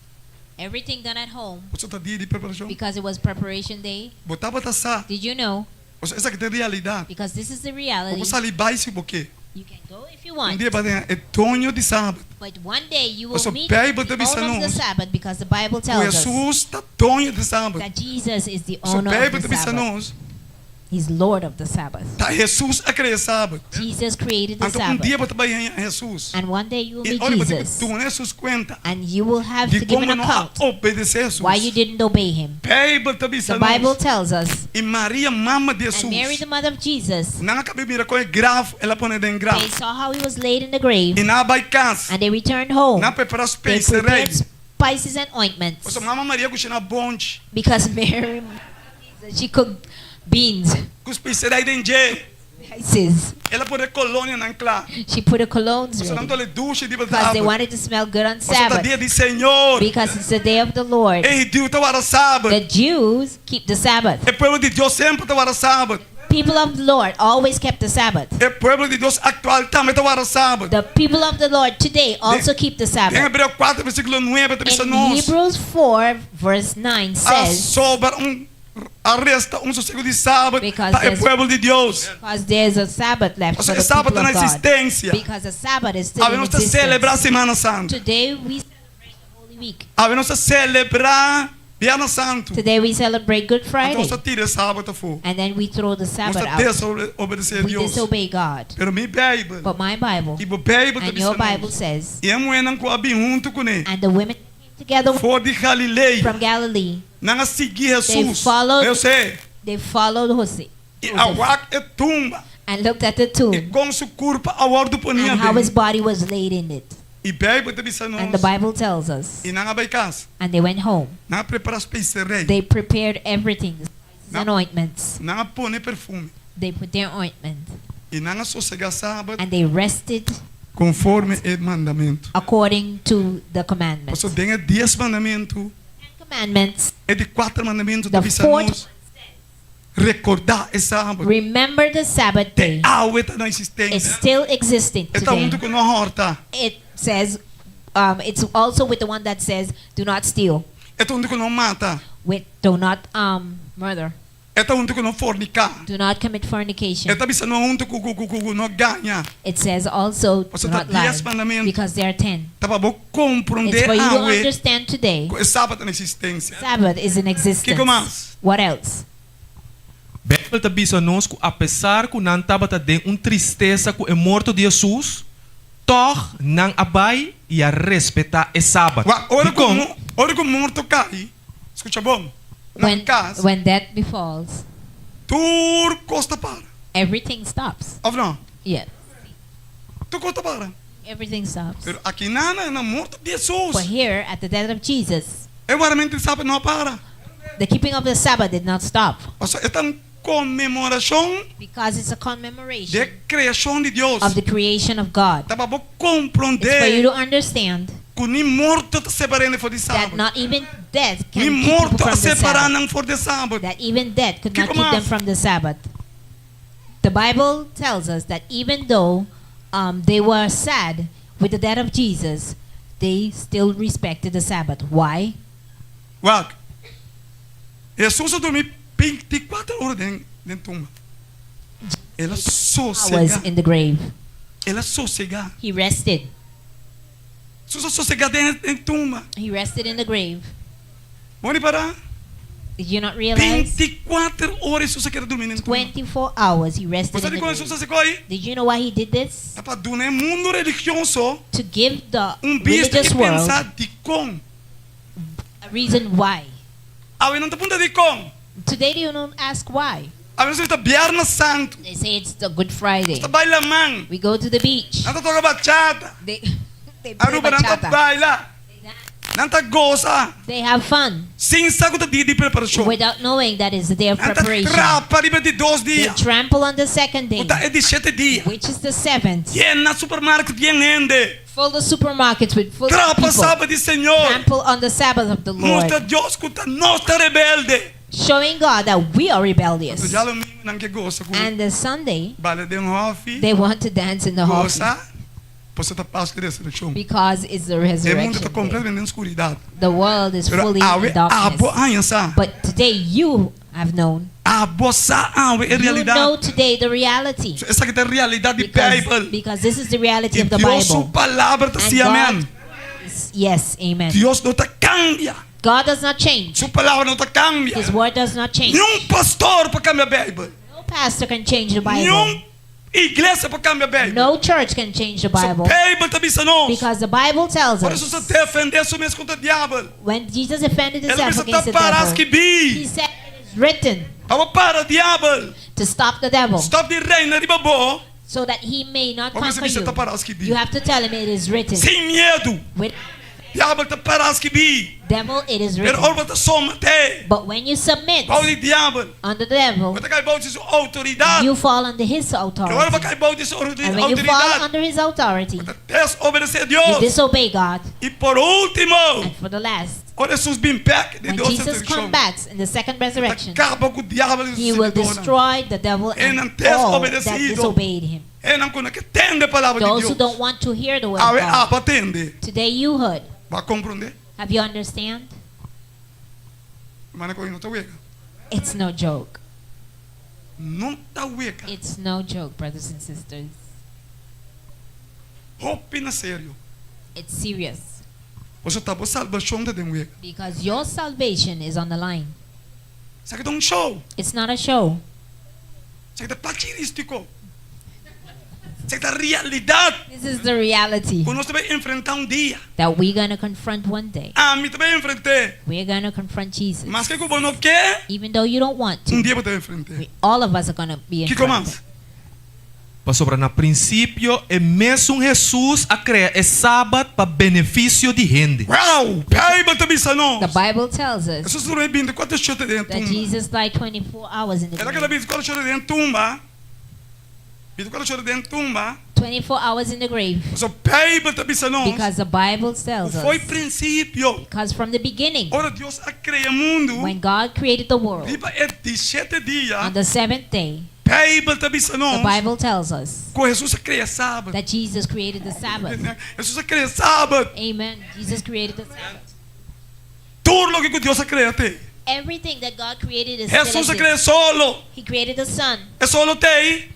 Everything done at home Pasobra ta dia di preparashon. because it was preparation day. Bo tabata sa. Did you know? Pasobra esaki ta e realidat. Because this is the Bo reality. por sali bai si bo ke. You can go if you Un want. dia bo ta haña e doño di sabat. But one day you will Pasobra meet Bijbel the ta bisa owner of the nos Sabbath because the Bible ku tells us Hesus ta doño di sabat. that Jesus is the Pasobra owner of Bijbel the ta bisa Sabbath. nos He's Lord of the Sabbath. ta Hesus a krea sabat. Jesus created the Anto un Sabbath. dia bo ta bai haña Hesus. And one day you will I meet ora bo tin ku Jesus. duna Hesus kuenta And you will have di to give kon an bo no a account obedesé Hesus. why you didn't obey him. Bijbel ta bisa The Bible nos tells us, i Maria mama di and Mary, Hesus the mother of Jesus, nan a kabe mira kon e graf el a pone den graf. they saw how he was laid in the grave I nan a bai kas. and they returned home. Nan a prepará They speserei. prepared spices and ointments Pasobra mama Maria kushina bonchi. because Mary, she cooked beans, Ku speserei den dje. spices. El a pone kolonianan kla. She put her colognes Pasobra nan ready ta le dushi riba because they sabat. wanted to smell good on Pasobra ta Sabbath dia di Señor. because it's the day of the Lord. E hudiu ta warda sabat. The Jews keep the Sabbath. E pueblo di Dios semper ta warda sabat. People of the Lord always kept the Sabbath. E pueblo di Dios aktual tambe ta warda sabat. The people of the Lord today also keep the Den Sabbath. Hebreo 4 versíkulo 9 ta bisa In nos, Hebrews 4 verse 9 A says, sobra un a resta un sosego di sabat Because pa e there's- pueblo di Dios. Because there's a Sabbath left Osea, for e the sabat people ta na of God. existensia. Because the Sabbath is still Awe in nos ta selebrá existence. Semana Santu. Today we celebrate the Holy Week. Awe nos ta selebrá Biernes Santu. Today we celebrate Good Anto Friday. nos ta tira e sabat afó. And then we throw the Nos Sabbath ta out. desobedesé We Dios. disobey God. Pero mi Beibel But my Bible i bo Beibel ta and your bisa Bible nos. says, I e muhénan ku a bin huntu kuné and the women came together for di Galilea, from Galilee, nan a sigui They Hesus, followed José, they followed Jose, i a Joseph wak e tumba and looked at the i tomb kon su kurpa a wòrdu poní and how aden. his body was laid in it. I Beibel ta bisa And the nos, Bible tells us, i nan a bai kas, and they went home. nan a prepará speserei, They prepared everything, the spices Nan and ointments. nan a pone perfume, They put their ointment i nan a sosegá sabat and they rested konforme e mandamentu. according to the commandments. Pasobra den e dies mandamentu, Ten commandments, e di kuater mandamentu ta the bisa fourth nos, Rekordá e sabat. remember the Sabbath Te day. awe ta na It's existensia. still existing E ta today. huntu ku no hòrta. It says, um, it's also with the one that says, do not steal, E ta huntu ku no mata. with do not um, murder, E ta huntu ku no forniká. do not commit fornication. E ta bisa no huntu ku ku ku ku no gaña. It says also, do Pasobra not ta dies lie, mandamentu. because there are ten. Ta pa bo It's komprondé for you to awe understand today. ku e sabat ta na existensia. Sabbath is in existence. Kiko mas? What else? Beibel ta bisa nos ku apesar ku nan tabata den un tristesa ku e morto di Hesus, tòg nan a bai i a respetá e Sabat. Wak, ora ku Dikon? mu, ora ku morto kai, skucha bon, na When, kas, when death befalls, tur kos ta para. everything stops. Òf no? Yes. Tur kos ta para. Everything stops. Pero aki nan, na morto di Hesus, But here, at the death of Jesus, e waramentu di Sabat no a para. the keeping of the Sabbath did not stop. Pasobra e ta un konmemorashon Because it's a di commemoration e kreashon di Dios. of the creation of God. Ta pa bo It's for you komprondé to understand ku ni morto ta separá hende for di that Sabat. not even death can Ni keep people morto a from the separá Sabbath. nan for di Sabat. That even death could not Kiko keep them mas? from the Sabbath. The Bible tells us that even though um, they were sad with the death of Jesus, they still respected the Sabbath. Why? Wak, Hesus a durmi bintikuater ora den den tumba. El a Hours sosegá. in the grave. El a sosegá. He rested. Hesus a sosegá den den tumba. He rested in the grave. Bo ripará? Did you not realize? 24 ora Hesus a keda durmi den tumba. 24 hours he rested Bo in sa the dikon grave. Hesus a hasi koi? Did you know why he did this? Ta pa duna e mundu religioso To give the un bista religious i world pensa dikon. a reason why. Awe nan ta punta dikon. Today they don't ask why. Awe nos ta Biernes Santu. They say it's the Good Friday. Nos ta bai laman. We go to the beach. Nan ta toka bachata. They they play Aruba nan ta bachata. baila. They dance. Nan ta gosa. They have fun Sin sa ku ta dia di preparashon. without knowing that it's the day of Nan ta preparation. trapa riba di dos They dia. trample on the second Ku day, ta e di shete dia. which is the seventh. Yena supermarket yen hende. Fill the supermarkets with full of Trapa people. Sabat di Señor. Trample on the Sabbath of the Lord. Mustra Dios ku ta nos ta rebelde. Showing God that we are rebellious. Anto djadomingo nan ke gosa ku And the Sunday, bale den hofi. they want to dance in the hall. Gosa. Pasobra ta Pasku di Resurekshon. Because it's the E mundu ta resurrection day. kompletamente den skuridat. The world is Pero fully awe in darkness. abo haña sa. But today you have known. Abo sa awe e You realidat. know today the reality. So esaki ta e realidat di Because, Beibel. because this is the reality I of the Dios su Bible. palabra ta And sí amèn. God is yes, amen. Dios no ta kambia. God does not change. Su palabra no ta kambia. His word does not change. Niun pastor por kambia Beibel. No pastor can change the Bible. Niun iglesia por kambia Beibel. No church can change the So Bible. Beibel ta bisa nos. Because the Bible tells Ora Jesus a us defendé su mes kontra diabel. when Jesus defended El a himself bisa against ta the pará devil, skibí. he said it is written Pa bo para diabel. to stop the devil Stop di reina riba bo. so that he may not Bo mester conquer bisa you. ta pará skibí. You have to tell him it is written. Sin miedu. With Diabel ta pará skibí. devil, it is Pero written. ora bo ta someté But when you submit bou di diabel, under the devil, bo ta kai bou di su outoridat. you fall under his I ora bo authority. kai bou di su And when you fall outoridat, under his authority, bo ta desobedesé you Dios. disobey God. I por último, And for the last, ora Hesus bin bèk di when dos Jesus resurreccion, comes back in the second ta resurrection, kaba ku diabel i su he will siguidónan. destroy the devil and Enan all that desobedecido. disobeyed him. Enan ku no ke tende palabra di Those who Dios. don't want to hear the word of Awe God. abo a tende. Today you heard. Bo a komprondé? Have you understand? Hermana Coy, no ta wega. It's no joke. No ta wega. It's no joke, brothers and sisters. Hopi na serio. It's serious. Pasobra ta bo salbashon ta den wega. Because your salvation is on the line. Esaki ta un show. It's not a show. Esaki ta plachirístico. Esaki ta realidat. This is the reality Ku nos ta bai enfrentá un dia. that we're going to confront one day. Ami ta bai enfrent'é. We're going to confront Jesus. Maske ku bo no ke, Even though you don't want un to, dia bo ta bai enfrent'é. we, all of us are going to be in Kiko front. mas? Pasobra na prinsipio e mesun Hesus a krea e Sabat pa benefisio di hende. Wow! Beibel ta bisa nos. The Bible tells us Hesus a durmi bintikuater shorta den that tumba. Jesus died 24 hours in the El a keda grave. bintikuater shorta den tumba. Bintikuater shorta den tumba. 24 hours in the grave. Pasobra Beibel ta bisa nos. Because the Bible tells Ku foi us. prinsipio. Because from the beginning, Ora Dios a krea mundu. when God created the world, Riba e di shete dia. on the seventh day, Beibel ta bisa the nos. Bible tells us Ku Hesus a krea Sabat. that Jesus created the Sabbath. Hesus a krea Sabat. Amen. Jesus created the Sabbath. Tur loke ku Dios a krea t'ei. Everything that God created is still Hesus a krea exists. solo. He created the sun. E solo t'ei.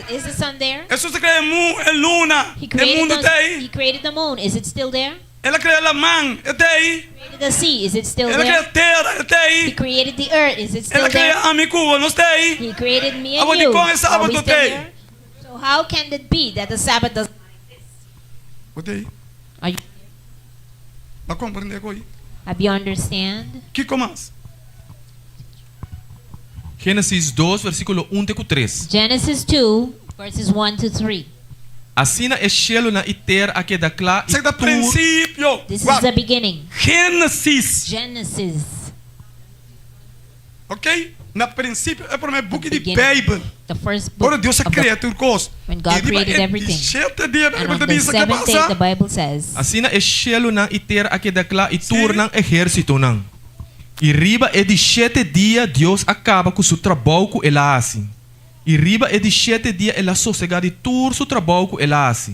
Is the sun there? Hesus a krea e mu, e luna. He E created mundu the, he t'ei. created the moon. Is it still there? El a krea laman, e t'ei. He created the sea. Is it still El a there? krea tera, e t'ei. He created the earth. Is it El still a there? krea ami ku bo, nos t'ei. He created me and Awor you. dikon e Are Sabat we no still t'ei? here? So how can it be that the Sabbath does Bo t'ei? Are you, Bo a komprendé ku ei? have you understand? Kiko mas? Génesis dos, versíkulo un te ku tres. Genesis 2, verses 1 to 3. Asina e shelunan i tera a keda kla i Esaki ta tur. prinsipio. This is Wak, the beginning. Génesis. Genesis. Ok? Na prinsipio, e promé buki di Beginning. Beibel. The first book Ora Dios a of the krea tur kos. When God I riba created e everything. di shete dia, And Beibel on ta the bisa ke seventh day, pasa? the Bible says, Asina e shelunan i tera a keda kla i tur Sí. nan ehérsitonan. I riba e di shete dia Dios a kaba ku su trabou ku el a hasi. I riba e di shete dia el a sosegá di tur su trabou ku el a hasi.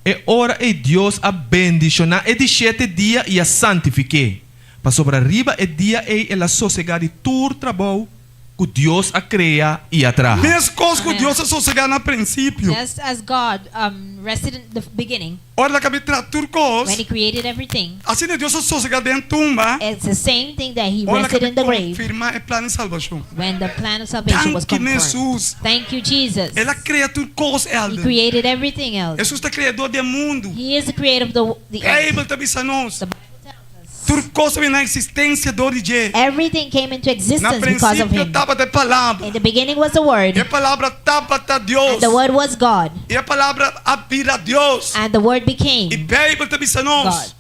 E ora ei Dios a bendishoná e di shete dia i a santifik'é, pasobra riba e dia ei el a sosegá di tur trabou ku Dios a krea i a traha. Meskos ku Amen. Dios a sosegá na prinsipio. Just as God um, rested in the beginning, Ora el a kaba di traha tur kos, when He created everything, asina Dios a sosegá den tumba. it's the same thing that He Ora el a rested kaba in the di grave konfirmá e plan di salbashon. when the plan of salvation was Danki confirmed. Hesus. Thank you, Jesus. El a krea tur kos, He Elder. created everything else. Hesus ta kreador di e mundu. He is the creator of the, the earth. Beibel ta bisa nos. The Bible tells us. Tur kos a bini na eksistensia dor di dje. Everything came into Na existence because of prinsipio him. tabata e Palabra. In the beginning was the Word, E Palabra tabata Dios. and the Word was God, E Palabra a bira Dios. and the Word E became Beibel ta bisa nos. God.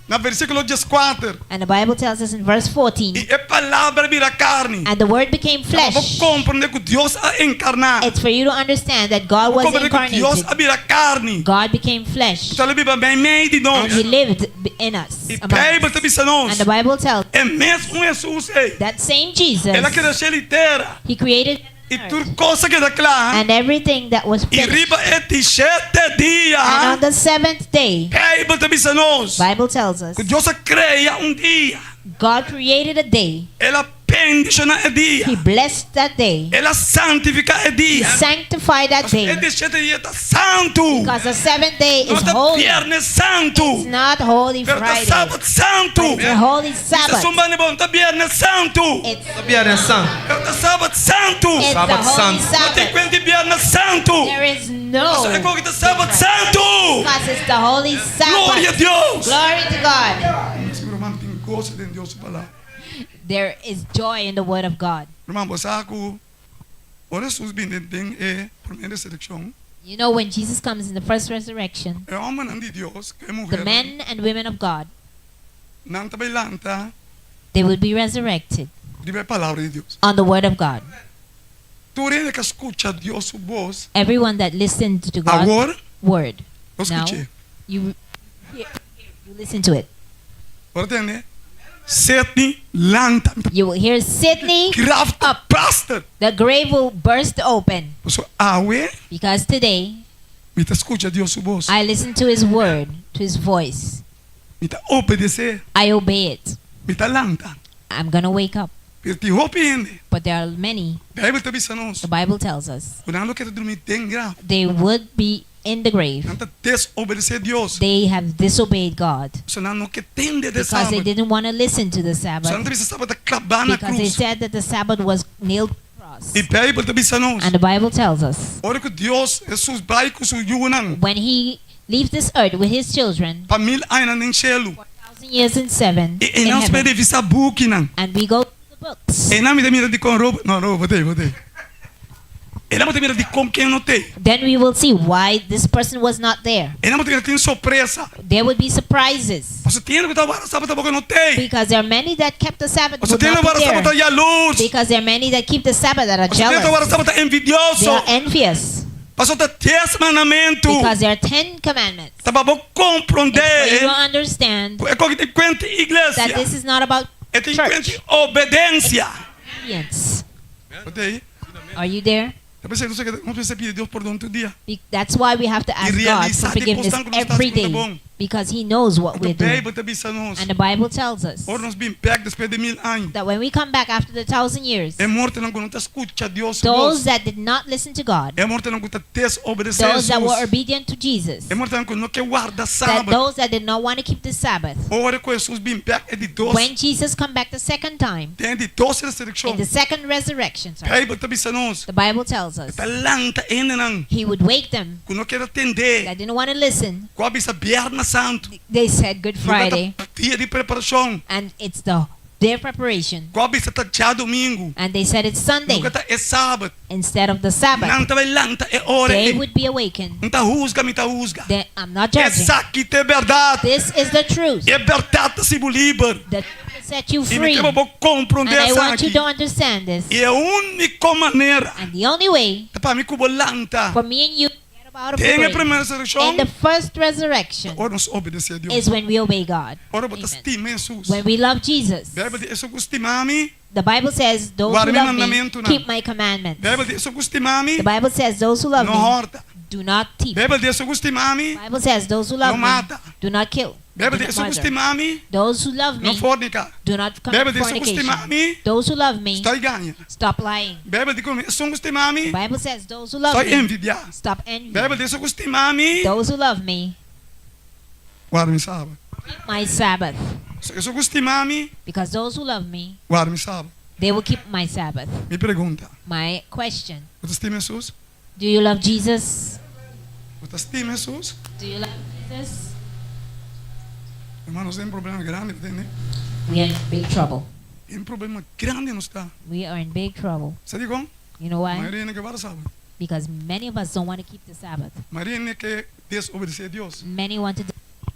Na versíkulo dieskuater. And the Bible tells us in verse 14, I e Palabra a bira karni. and the Word became Bo flesh. komprendé ku Dios a enkarná. It's for you to understand that God Bo was komprendé ku Dios incarnated. a bira karni. God became flesh, El a biba meimei di and nos. He lived in us. I among Beibel us. ta bisa nos. And the Bible tells E mesun Hesus ei. that same Jesus, El a krea shelu i tera. He created heaven I tur kos a keda kla. And everything that was I finished. riba e di shete dia. And on the seventh day. Beibel ta bisa nos. Bible tells us. Ku Dios a krea un dia. God created a day. El a bendishoná e dia. He blessed that day. El a santifiká e dia. He sanctified that day. E di shete dia ta santu. Because the seventh day is No ta holy. Bièrnè Santu. It's not Holy Pero ta Friday. Sabat Santu. But it's a holy Sabbath. Bisa sumbani bo, no ta Bièrnè Santu. It's Ta Bièrnè Santu. Pero ta Sabat Santu. It's Sabat the holy Santu. No tin Sabbath. kuenta di Bièrnè Santu. There is no Pasobra e koki ta Sabat Santu. Because it's the holy Sabbath. Gloria Dios. Glory to God. Ruman, tin goso den Dios su palabra. There is joy in the word of God. Ruman, bo sa ku ora Hesus bin den den e promé resurekshon. You know when Jesus comes in the first resurrection. E hòmbernan di Dios ku e The muhernan. men and women of God. Nan ta bai lanta. They will be resurrected. Riba e palabra di Dios. On the word of God. Tur hende ku a skucha Dios su bos. Everyone that listened to God's Awor, word. lo Now, skuch'é. you hear, you listen to it. Ora tende, Sidney lanta. You will hear Sidney Graf ta up. burst. The grave will burst open. Pasobra awe, Because today, mi ta skucha Dios su bos. I listen to his word, to his voice. Mi ta obedesé. I obey it. Mi ta lanta. I'm gonna wake up. Pero tin hopi hende. But there are many. Bijbel ta bisa nos. The Bible tells us. Ku nan lo keda drumi den graf. They would be in the grave. Nan ta desobedesé Dios. They have disobeyed God. Pasobra nan no ke tende de Because they Sabat. didn't want to listen to the Pasobra nan Sabbath. ta bisa Sabat ta klabá na Because they krus. said that the Sabbath was nailed to the cross. I Bijbel ta bisa nos. And the Bible tells us. Ora ku Dios, Hesus bai ku su yunan. When he leaves this earth with his children. Pa mil añanan den shelu. For thousand years in seven. I In einan nos heaven. por revisá bukinan. And we go through the books. Einan mi ta mira dikon Robert. No, Robert bo t'ei, bo t'ei. Einan bo ta mira dikon ken no t'ei. Then we will see why this person was not there. Einan bo ta mira tin sorpresa. There would be surprises. Pasobra tin hende ku ta warda sabat tampoko no t'ei. Because there are many that kept the Sabbath Pasobra would tin hende not ku be warda sabat there. ta yalurs. Because there are many that keep the Sabbath that are Pasobra tin hende ku jealous. warda sabat ta They envidioso. are envious. Pasobra ta dies mandamentu. Because there are ten commandments. Ta pa bo komprondé. It's for you to understand. Ku e koki tin kuenta iglesia. That this is not about E tin church. kuenta obedensia. Obedience. Bo t'ei? Are you there? Ta p'esei nos nos mester pidi Dios pordon tur dia. That's why we have to I ask God for realisá di forgiveness kosnan ku nos ta every hasi ku ta day. bon. Because he knows what Anto we're doing. Beibel ta bisa nos. And the Bible tells us. Ora nos bin bèk despues di mil aña. That when we come back after the thousand years. E mortonan ku no ta skucha Dios su Those bos. that did not listen to God. E mortonan ku ta desobedesé Those that were Hesus. obedient to Jesus. E mortonan ku no ke warda That Sabat. those that did not want to keep the Sabbath. Ora ku Hesus bin bèk e di dos. When Jesus come back the second time. Den di dos resurekshon. In the second resurrection, sorry. Beibel ta bisa nos. The Bible tells us. E ta lanta hendenan. He would wake them. Ku no ker a tende. That didn't want to listen. Ku a bisa Bierna Santu. They said Good Friday. Lugar ta dia di preparashon. And it's the their preparation. Ku a bisa ta djadumingu. And they said it's Sunday. Lugar ta e sabat. Instead of the Sabbath. Nan ta bai lanta e ora They ei. would be awakened. N ta husga, mi ta husga. They, I'm not judging. Esaki ta e bèrdat. This is the truth. E bèrdat ta hasi bo liber. The truth will set you I mi free. ke pa bo komprondé And I want you esaki. to understand this. I e úniko manera. And the only way. Ta pa mi ku bo lanta. For me and you. Out of the Den e grave. promé resurekshon. In the first resurrection. Ora nos obedesé Dios. Is when we obey God. Ora bo ta Amen. stima Hesus. When we love Jesus. Beibel di esun ku stima mi. The Bible says those Guarda who mi love me mandamentunan. keep my commandments. Beibel di esun ku stima mi. The Bible says those who love No me hòrta. do not thief. Beibel di esun ku stima mi. The Bible says those who love No me mata. do not kill. Beibel Do di not esun ku murder. stima mi. Those who love No me forniká. do not commit Beibel di esun ku stima fornication. mi. Those who love me Stòp gaña. stop lying. Beibel di ku esun ku stima mi. The Bible says those who love Stòp me envidiá. stop envying. Beibel di esun ku stima mi. Those who love me Warda mi sabat. keep my Sabbath. Esun ku stima mi. Because those who love me Warda mi sabat. they will keep my Sabbath. Mi pregunta. My question. Bo ta stima Hesus? Do you love Jesus? Bo ta stima Hesus? Do you love Jesus? Hermano, nos den problema grandi, tende? We are in big trouble. Den problema grandi nos ta. We are in big trouble. Sa dikon? You know why? Mayoria hende ke warda sabat. Because many of us don't want to keep the Sabbath. Mayoria hende ke desobedesé Dios. Many want to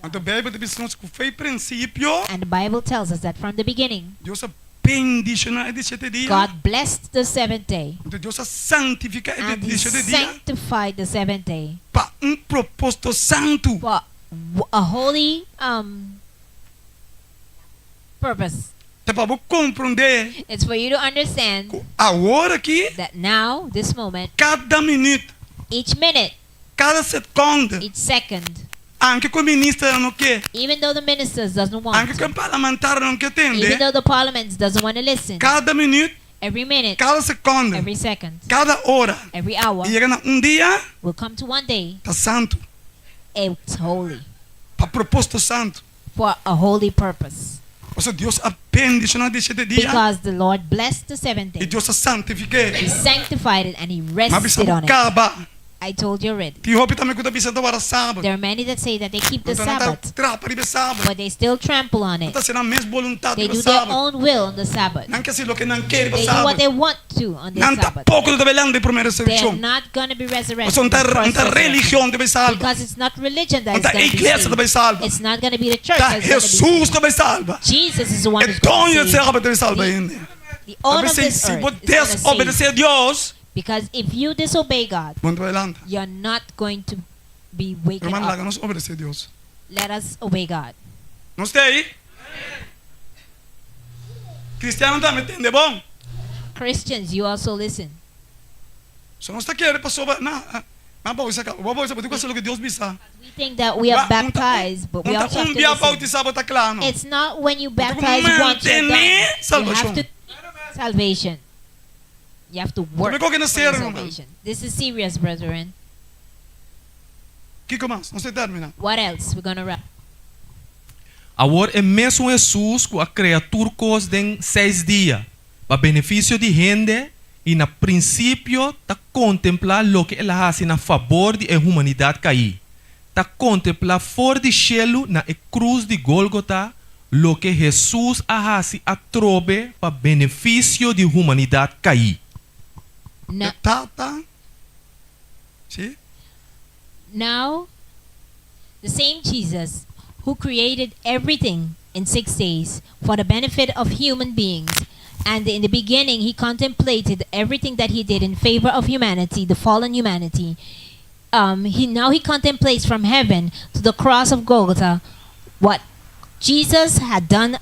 Anto Beibel ta bisa nos ku fei prinsipio. And the Bible tells us that from the beginning. Dios a bendishoná e di shete dia. God blessed the seventh day. Anto Dios a santifiká e And di he shete dia. sanctified the seventh day. Pa un propósito santu. For a holy um purpose. Ta pa bo komprondé. It's for you to understand. Ku awor aki. That now, this moment. Kada minüt. Each minute. Kada sekònde. Each second. Anke ku e ministernan no ke. Even though the ministers doesn't want. Anke ku e parlamentarionan no ke tende. Even though the parliaments doesn't want to listen. Kada minüt. Every minute. Kada sekònde. Every second. Kada ora. Every hour. I yega na un dia. Will come to one day. Ta santu. It's holy. Pa propósito santu. For a holy purpose. Pasobra Dios a bendishoná di shete dia. Because the Lord blessed the seventh day. I Dios a santifik'é. He sanctified it and he Mi a bisa rested bo on it. kaba. I told you already. Tin hopi tambe ku ta bisa ta warda sabat. There are many that say that they keep the Pero nan ta Sabbath, trapa riba e sabat. but they still trample on Nan it. ta hasi nan mes boluntat They riba do their sabat. own will on the Sabbath. Nan ke hasi loke nan ke riba They do what sabat. they want to on their Nan Sabbath. tampoko no ta belando di promé They are resurekshon. not going to be resurrected. Pasobra the no ta first no ta resurrection. religion ta bai salba. Because it's not religion that No is ta going to be iglesia ta saved. bai salba. It's not going to be the church Ta that's going to be Hesus saved. ta bai salba. Jesus is the one E who's going doño to di save. sabat ta bai salba The, hende. the owner of P'esei this si earth bo is going to save. desobedesé Dios, Because if you disobey God, bo no ta bai lanta. you're not going to be waken Ruman, laga up. nos obedesé Dios. Let us obey God. Nos ta ei? Cristiano tambe tende bon. Christians, you also listen. So nos ta kere pasobra na nan bautisa ka. Bo bautisa bo tin ku hasi loke Dios bisa. We think that we are Ba, un ta baptized, but we un ta also have un to bia listen. bautisa bo ta kla no. It's not when you Bo tin ku baptize once you're done. mantené You have salbashon. to salvation. You have to work Tambe koke na for your serio, ruman. salvation. This is serious, brethren. Kiko mas? Nos ta terminá. What else? We're gonna wrap. Awor e mesun Hesus ku a krea tur kos den seis dia, pa benefisio di hende, i na prinsipio ta kontemplá loke el a hasi na fabor di e humanidat kaí, ta kontemplá for di shelu na e krus di Gólgota loke Hesus a hasi atrobe pa benefisio di humanidat kaí. Na. E Tata, sí. Now, the same Jesus who created everything in six days for the benefit of human beings, and in the beginning he contemplated everything that he did in favor of humanity, the fallen humanity. Um, he now he contemplates from heaven to the cross of Golgotha what Jesus had done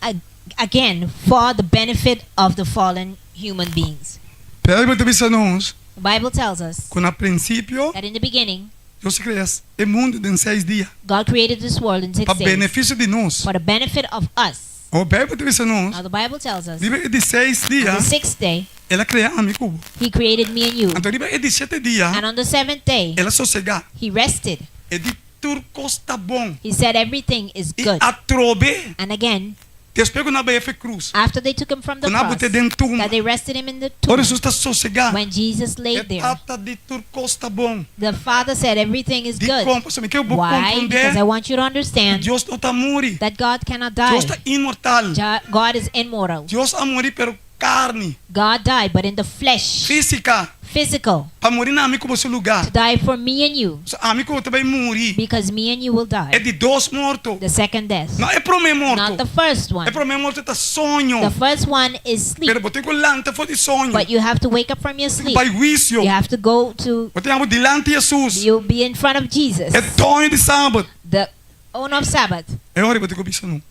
again for the benefit of the fallen human beings. Bijbel ta bisa nos The Bible tells us ku na prinsipio that in the beginning Dios a krea e mundu den seis dia God created this world in six pa days benefisio di nos. for the benefit of us. Awor Bijbel ta bisa nos Now the Bible tells us riba e di seis on dia the sixth day el a krea ami ku bo. he created me and you. Anto riba e di shete dia And on the seventh day el a sosegá. he rested. E di tur kos ta bon. He said everything is I good. atrobe And again, despues ku nan a bai efe krus, after they took him from the ku nan a cross, but'é den tumba, that they rested him in the ora tomb, Hesus ta sosegá, when Jesus e laid there, Tata di tur kos ta bon. the Father said everything is good. Dikon? Pasobra mi ke bo Why? Because I komprondé want you to ku understand Dios no ta muri. that God cannot die. Dios ta inmortal. God is immortal. Dios a muri pero karni, God died, but in the flesh, físika, physical, pa muri na ami ku bo su lugá. to die for me and you, So ami ku bo ta bai muri. because me and you will E die. di dos morto. The second death. No e promé Not morto. the first one. E promé morto ta soño. The first one is Pero sleep, bo tin ku lanta for di soño. but you have to wake up from your Tin ku sleep. bai huisio. You have to go to, Bo tin abo dilanti Hesus, you'll be in front of Jesus, e doño di sabat. the owner of Sabbath. E ora bo tin ku bisa no.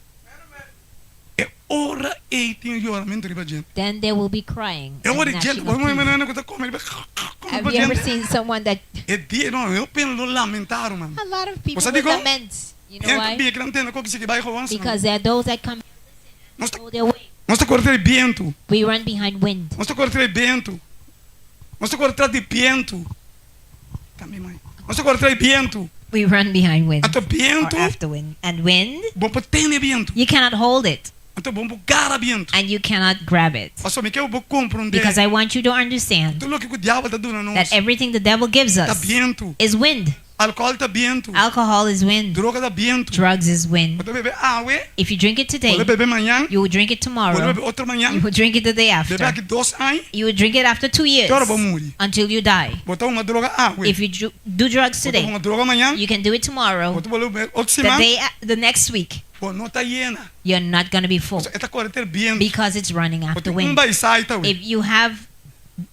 E ora ei tin yoramentu riba djente. Then there will be crying E and ora djente, gnashing bo of mira teeth. manera ku ta kome riba kome Have riba you ever djente. seen someone that E dia no, e pena lo lamenta ruman. a lot of people Bo sa will dikon? lament. You know Hende why? bia ki nan tende koki sigui bai gewoon asina. Because there are those that come Nos ta go their way. nos ta kore tras di bientu. We run behind wind. Nos ta kore tras di bientu. Nos ta kore tras di bientu. Tambe mai. Nos ta kore tras di bientu. We run behind wind. Anto Or bientu, after wind. And wind, bo por tene bientu. you cannot hold it Anto bo por gara bientu. and you cannot grab it. Pasobra mi ke bo komprondé Because I want you to understand tur loke ku diabel ta duna that nos everything the devil gives ta us bientu. is wind. Alcohol ta bientu. Alcohol is wind. Droga ta bientu. Drugs is wind. Bo ta bebe awe, If you drink it bo today, lo bebe mañan, you will drink it bo lo tomorrow, bebe otro you mañan, will drink it the day bebe after, aki dos aña, you will drink it after two years te ora bo muri. until you die. Bo ta huma droga awe, If you do drugs bo ta today, huma droga mañan, you can do it bo tomorrow, ta bolbe bebe otro the siman, day, the next week. bo no ta yena. You're not going to be full Pasobra e ta kore ter bientu. because it's running Bo after tin un wind. bai sai ta we. If you have,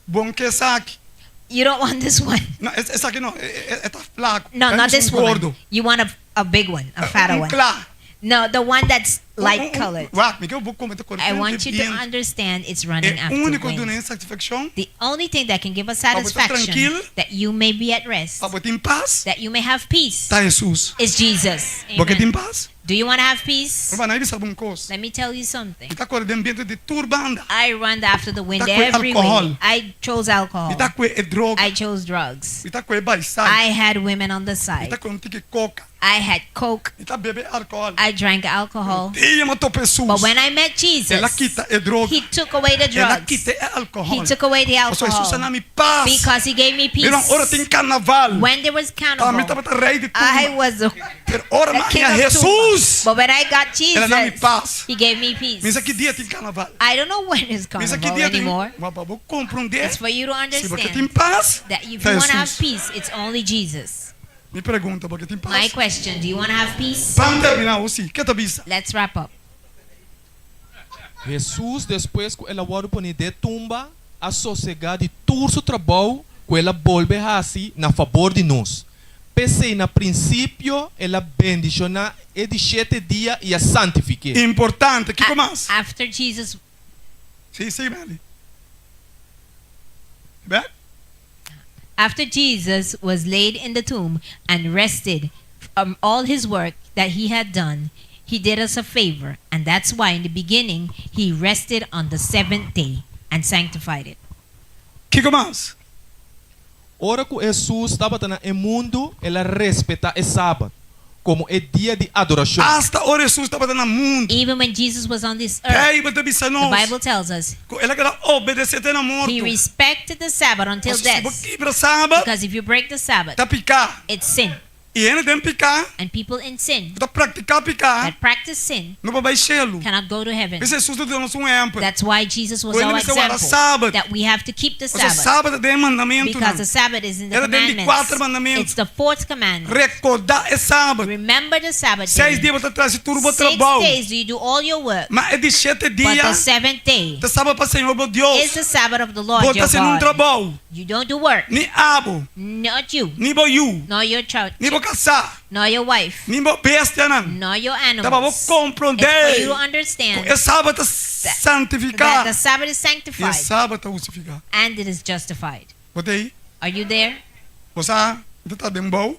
Bon ke esaki. you don't want this one. No, esaki no, e ta flaku. No, Esaki not es this un woman. gordo. You want a, a big one, a fatter Un one. kla. No, the one that's Light colored. Wak, mi ke bo komprondé ta kore I frente want you to bientu. understand it's running E after úniko wind. duna e satisfakshon The only thing that can give us pa bo ta satisfaction trankil, that you may be at rest, pa bo tin pas, that you may have peace, ta Hesus. is Jesus. Bo ke Amen. tin pas? Do you want to have peace? Ruman, a bisa bo un kos. Let me tell you something. Mi ta kore den bientu di tur banda. I run after the wind Mi ta kue every way. alkohòl. I chose alcohol. Mi ta kue e droga. I chose drugs. Mi ta kue baisai. I had women on the Mi side. ta kue un tiki koka. I had coke. Mi ta bebe alkohòl. I drank alcohol. Dia mi a topa Hesus. But when I met Jesus, El a kita e droga. He took away the El a drugs. kita e alkohòl. He took away the Pasobra Hesus a alcohol. na mi pas. Because he gave me peace. Mira, ora tin karnaval. When there was Ta mi carnival, tabata rei di I tumba. was the, Pero ora the mi king haña of tumba. Hesus. But when I got El a na mi Jesus, pas. he gave me Mi peace. sa ki dia tin karnaval. I don't know when is Mi sa ki carnival dia tin. anymore. Ma pa bo komprondé. It's for you to Si bo ke understand tin pas, that if ta you want to have Hesus. peace, it's only Jesus. Mi pregunta, bo ke tin My pas? question, do you want to have peace? Ban terminá o si, ke ta bisa? Let's wrap up. Hesus, despues ku el a wòrdu poní den tumba, a sosegá di tur su trabou ku el a bolbe hasi na fabor di nos. P'esei na prinsipio el a bendishoná e di shete dia i a santifik'é. Importante, kiko mas? After Jesus. Si, sigui Melly. Bek? After Jesus was laid in the tomb and rested from all his work that he had done, he did us a favor, and that's why in the beginning he rested on the seventh day and sanctified it. Kiko mas? Ora ku Hesus tabata na e mundu, el a respetá e Sabat komo e dia di adorashon. Asta ora Hesus tabata na mundu. Even when Jesus was on this earth, Beibel ta bisa the nos Bible tells us ku el a keda obedesé te na he morto. respected the Sabbath until Pasobra si bo death. kibra Sabat, Because if you break the Sabbath, ta piká. it's sin. I hende den piká, And people in sin ku ta praktiká piká, that practice sin no por bai shelu. cannot go to heaven. P'esei Hesus ta duna nos un ehèmpel. That's why Jesus was Ku hende our mester warda example. Sabat. That we have to keep the Pasobra Sabbath. Sabat ta den e mandamentunan. Because the Sabbath is in the E ta den di kuater commandments. mandamentu. It's the fourth commandment. Rekordá e Sabat. Remember the Sabbath Seis day. dia bo ta trasi tur bo Six trabou. days do you do all your work. Ma e di shete But dia the seventh day ta Sabat pa Señor bo Dios. is the Sabbath of the Lord Bo ta your hasi nun God. trabou. You don't do work. Ni abo. Not you. Ni bo yu. Nor your child. Ni bo kasá. Nor your wife. Ni bo bestianan. Nor your Ta pa bo animals. komprondé It's for you to ku understand e Sabat ta that santifiká the Sabbath is i e sanctified Sabat ta hustifiká. and it is justified. Bo ta ei? Are you there? Bo sa, mi ta traha den bou.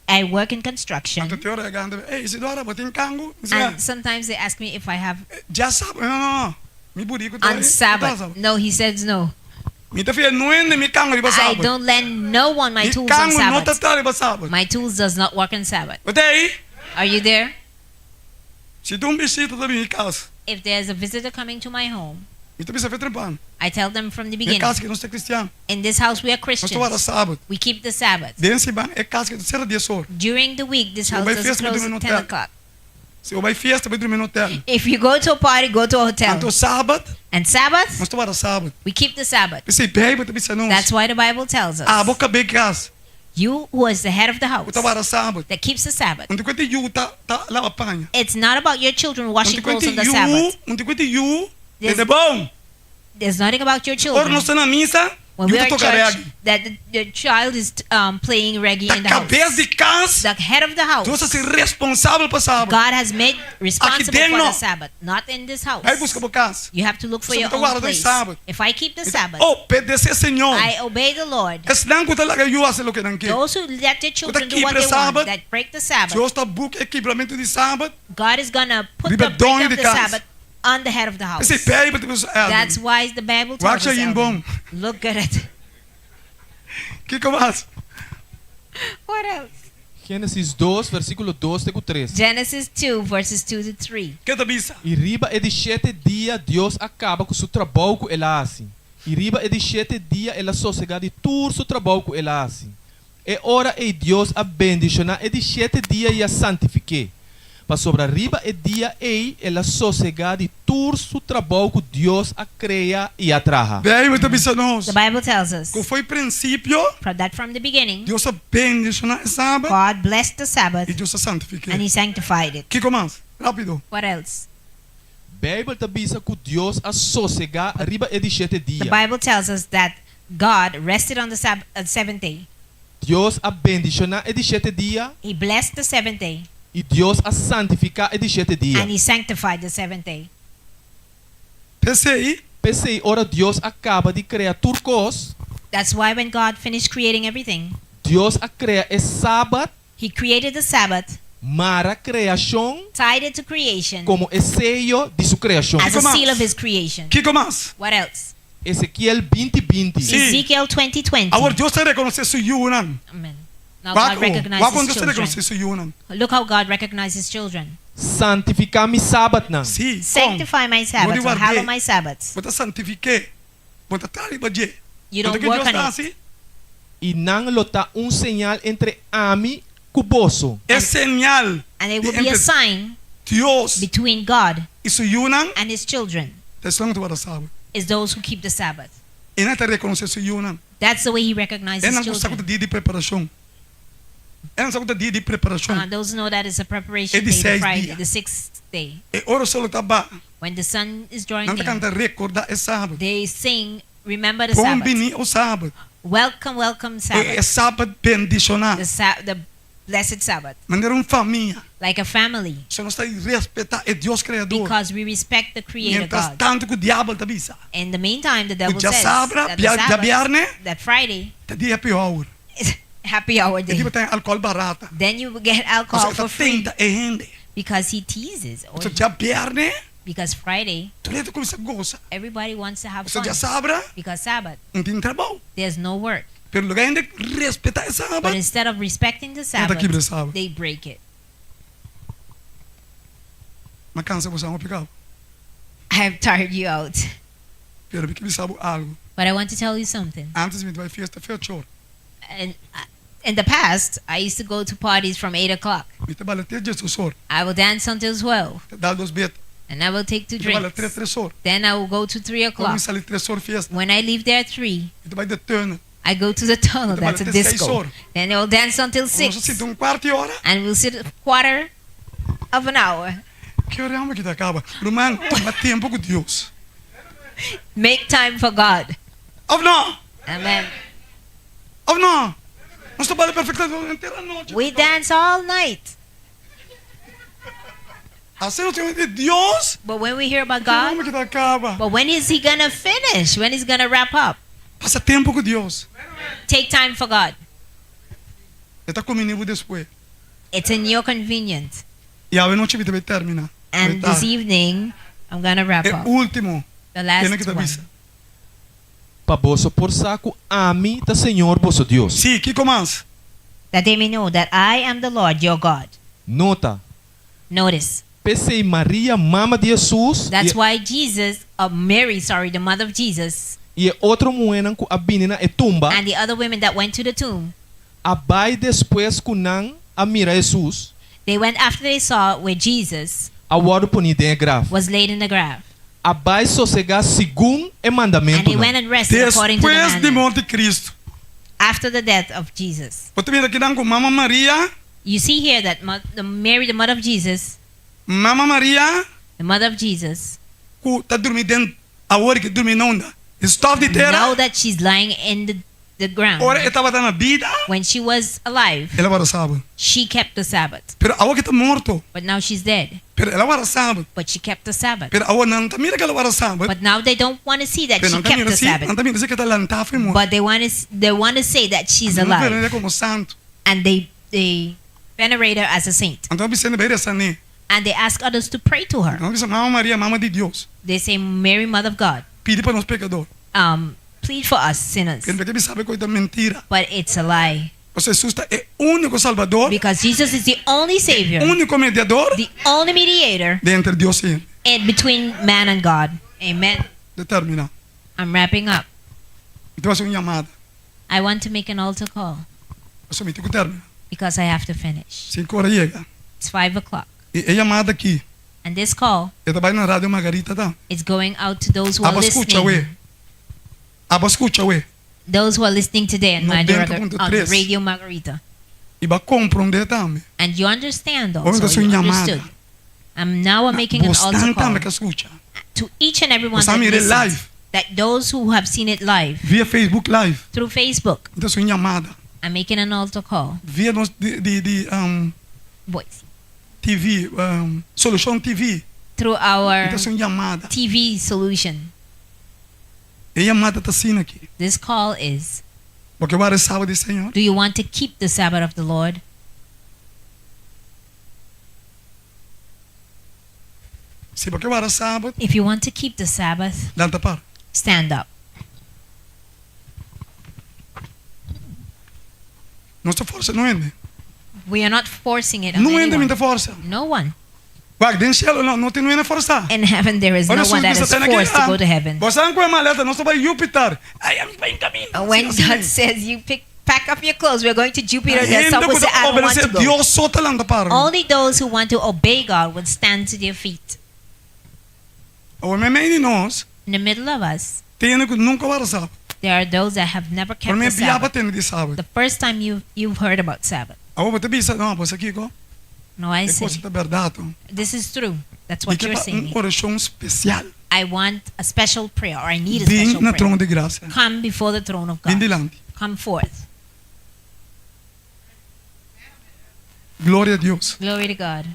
I work in construction. Anto te ora yega anto, Ey, Isidora, bo tin kangu? Mi sa, And sometimes they ask me if I have Dja Sabat. No, no, no. Mi buriku ta on ei. Sabbath. No, he says no. Mi ta fia no hende mi kangu riba I Sabat. don't lend no one my Mi tools on kangu no ta Sabbath. traha riba Sabat. My tools does not work on Sabbath. Bo ta ei? Are you there? Si tin un bishita ta bini mi kas. If there's a visitor coming to my home, Mi ta bisa fe trempan. I tell them from the Den beginning. kas aki nos ta kristian. In this house we are Nos ta Christians. warda sabat. We keep the Sabbath. Den siman e kas aki ta sera dies or. During the week this Si bo house bai doesn't fiesta bai close drumi at na 10 hotel. o'clock. Si bo bai fiesta bai drumi na hotel. If you go to a party, go to a hotel. Anto sabat, And Sabbath, nos ta warda sabat. we keep the Sabbath. P'esei Beibel ta bisa nos, That's why the Bible tells us. Abo kab'é kas. You who is the head of the Ku house ta warda sabat. that keeps the Sabbath. Un di kuenta yu ta ta laba paña. It's not about your children Un washing di clothes kuenta on the yu, Sabbath. un di kuenta yu, There's, tende bon. there's nothing about your Ora children. nos ta na misa, When yu we ta are at toka church, reggae. that the, the child is um, playing reggae Ta in the house. kabes di kas, The head of the house. Dios a hasi responsabel pa sabat. God has made responsible den for no. the Sabbath, not in this house. Bai buska bo kas. You have to look for Pasobra your mi ta own warda e place. sabat. If I keep the Mi ta Sabbath, obedesé Señor. I obey the Lord. Esnan ku ta laga yu hasi loke nan ke. Those who let their Ku ta children do what kibra they want, sabat. that break the Sabbath, Dios ta buka e kibramentu di sabat. God is gonna put Riba the break doño of di the kas. Sabbath on the head of the house. P'esei Beibel ta bisa Elden. That's why the Bible Wak tells sha us, yin Elden, bon. look at it. Kiko mas? What else? Génesis dos, versíkulo dos te ku tres. Genesis 2, verses 2 to 3. Ke ta bisa? I riba e di shete dia Dios a kaba ku su trabou ku el a hasi. I riba e di shete dia el a sosegá di tur su trabou ku el a hasi. E ora ei Dios a bendishoná e di shete dia i a santifik'é, pasobra riba e dia ei el a sosegá di tur su trabou ku Dios a krea i a traha. Beibel ta bisa nos The Bible tells us ku fo'i prinsipio from that from the beginning Dios a bendishoná e sabat God blessed the Sabbath i Dios a santifik'é. and he sanctified it. Kiko mas? Rápido. What else? Beibel ta bisa ku Dios a sosegá riba e di shete The dia. Bible tells us that God rested on the Sab- uh, seventh day. Dios a bendishoná e di shete dia He blessed the seventh day. I Dios a santifiká e di shete dia. And he sanctified the seventh day. P'esei. P'esei ora Dios a kaba di krea tur kos. That's why when God finished creating everything. Dios a krea e Sabat. He created the Sabbath. Mara kreashon. Tied it to creation. Komo e seyo di su kreashon. As a Kiko mas? seal of his creation. Kiko mas? What else? Ezekiel 20 20. Sí. Ezekiel 20 20. Awor Dios ta rekonosé su yunan. Amen. Now Wak God o, recognizes wak kon his Dios ta children. rekonosé su yunan. Look how God recognizes his children. Santifiká mi sabatnan. Sí, kon? Sanctify my Bo di Sabbaths or ward'é. hallow my Sabbaths. Bo ta santifik'é. Bo ta traha riba dje. You Anto don't ke work Dios on ta it. hasi? I nan lo ta un señal entre ami ku boso. E señal And it di will be a entre sign Dios between God i su yunan and his children ta esun ku ta warda sabat. is those who keep the Sabbath. E nan ta rekonosé su yunan. That's the way he recognizes E nan ku sa ku children. ta dia di preparashon. E nan sa ku ta dia di preparashon. Those know that it's a preparation E di day, the seis Friday, dia. the sixth day. E ora solo ta ba, When the sun is drawing nan ta near, kanta rekordá e sabat. they sing, Remember the Bon Sabbath. bini o sabat. Welcome, welcome E Sabbath. sabat bendishoná. The, sa the blessed Sabbath. Manera un famia. Like a family. So nos ta respetá e Dios Kreador. Because we respect the Creator Mientras God. tantu ku diabel ta bisa. In the meantime, the Ku devil says djasabra, that the Sabbath, djabièrnè, that Friday ta dia happy hour. is happy hour E day. tipo ta alcohol barata. Then you will get alcohol Pasobra e ta for free. tenta e hende. Because he teases. Or Pasobra djabièrnè, because Friday, tur hende ta kuminsá gosa. everybody wants to have Pasobra fun. djasabra, Because Sabbath, no tin trabou. there's no work. Pero lugar hende respetá e But Sabat, instead of respecting the nan ta Sabbath, kibra e Sabat. they break it. M'a kansa boso hopi kaba. I have tired you out. Pero mi ke bisa bo algu. But I want to tell you something. Antes mi ta bai fiesta fe ocho or. And in the past, I used to go to parties from 8 o'clock. Mi ta bala te diesdos or. I will dance until 12. Ta dal dos beta. And I will take two Mi ta bala drinks. tres tres or. Then I will go to 3 Ora o'clock. mi sali tres or fiesta. When I leave there at 3, Mi ta bai de tunnel. I go to the tunnel. Mi ta bala That's a te seis disco. or. Then I will dance until Nos a 6. sinta un kuart di ora. And we'll sit a quarter of an hour. Ki ora amo ki ta kaba? Ruman, tuma tempu ku Dios. Make time for God. Of no? Amen. Of no? Nos ta bala perfectamente henter anochi. We dance all night. Asina nos tin di Dios. But when we hear about Ki ora God, amo ki ta kaba? but when is he gonna finish? When is he gonna wrap up? Pasa tempu ku Dios. Take time for God. E ta kumini bo despues. It's in your convenience. I awe nochi mi ta bai termina. And this evening, I'm gonna wrap E up. ultimo. The last Kende ki ta one. bisa. Pa boso por sa ku ami ta Señor boso Dios. Sí, kiko mas? That they may know that I am the Lord your God. Nota. Notice. P'esei Maria, mama di Hesus, That's i why Jesus, uh, Mary, sorry, the mother of Jesus, e otro muhénan ku a bini na e tumba, and the other women that went to the tomb, a bai despues ku nan a mira Hesus, they went after they saw where Jesus a wòrdu poní den e graf. was laid in the grave. A bai sosegá segun e And they mandamentunan. went and rested according to the Despues di commandment. morti di Cristo. After the death of Jesus. Bo ta mira akinan ku Mama Maria, You see here that the Mary, the mother of Jesus, Mama Maria the mother of Jesus, ku ta durmi den awor ki durmi na unda? E stof di tera. now that she's lying in the, the ground, Ora e tabata na bida, when she was alive, el a warda sabat. she kept the Sabbath. Pero awor ku e ta morto, But now she's dead. pero el a warda sabat. But she kept the Sabbath. Pero awor nan ta mira ku el a warda sabat. But now they don't want to see that Pero she nan ta kept mira the si, nan Sabbath. ta mira si ku e ta lantá for di morto. But they want to they want to say that she's Nan ta alive. vener'é komo santu. And they they venerate her as a saint. Anto nan bisa hende bai resa n'e. And they ask others to pray to her. Nan bisa Mama Maria, Mama di Dios, They say, Mary, Mother of God, pidi pa nos pekador. um, plead for us sinners. Pero ke sabe ku ta mentira. But it's a lie. Pasobra Jesus ta e úniko Salbador, Because Jesus is the only Savior, úniko mediador the only mediator de entre Dios i hende. in between man and God. Amen. Determiná. I'm wrapping up. Mi ta hasi un yamada. I want to make an altar call Pasobra mi tin ku terminá. because I have to finish. Sinku ora yega. It's 5 o'clock. I e yamada aki, And this call e ta bai na Radio Margarita ta. is going out to those who are Abo skucha we. listening. Abo skucha we. Those who are listening today on, 90.3. on Radio Margarita. I bo a komprondé tambe. And you understand Ora also. ta hasi You un yamada. understood. I'm now making an Bosnan altar call tambe ku a skucha. to each and every one Bosnan that mira listens, live. that those who have seen it live Via Facebook Live. through Facebook, Mi ta hasi un yamada. I'm making an altar call. Via nos di di di um, Voice. TV, Solucion TV. Through our Mi ta haci un yamada. TV Solution. E yamada ta asina aki. This call is. Bo ke warda e Sabat di Señor? Do you want to keep the Sabbath of the Lord? Si bo ke warda Sabat. If you want to keep the Sabbath. Lanta para. Stand up. Nos ta forsa no hende. We are not forcing it on No hende anyone. mi ta forsa. No one. Wak, den cielo no, no tin no hende forsa. In heaven there is Ora no Jesús one that bisa is tene aki, forced to ah, go to heaven. Bo san cu e maleta, nos ta bai Jupiter. Ay, ami bai en camino. When Asina, God asina. says you pick, pack up your clothes, we're going to Jupiter, there's Hende some cu who say, ta I don't want obedece to go. Dios so ta lanta para. Only those who want to obey God will stand to their feet. Awor meimei di nos, In the middle of us, tin hende cu nunca warda Sabat. there are those that have never kept Prome the bia pa Sabbath. tende di Sabat. The first time you've, you've heard about Sabbath. Awor bo ta bisa, no, bo sa kico? No, I E say, cosa ta berdad. this is true. That's Mi what ke you're pa un saying. oracion special. I want a special prayer or I need a Bin special na prayer. trono di gracia. Come before the throne of Bin God. dilanti. Come forth. Gloria a Dios. Glory to God.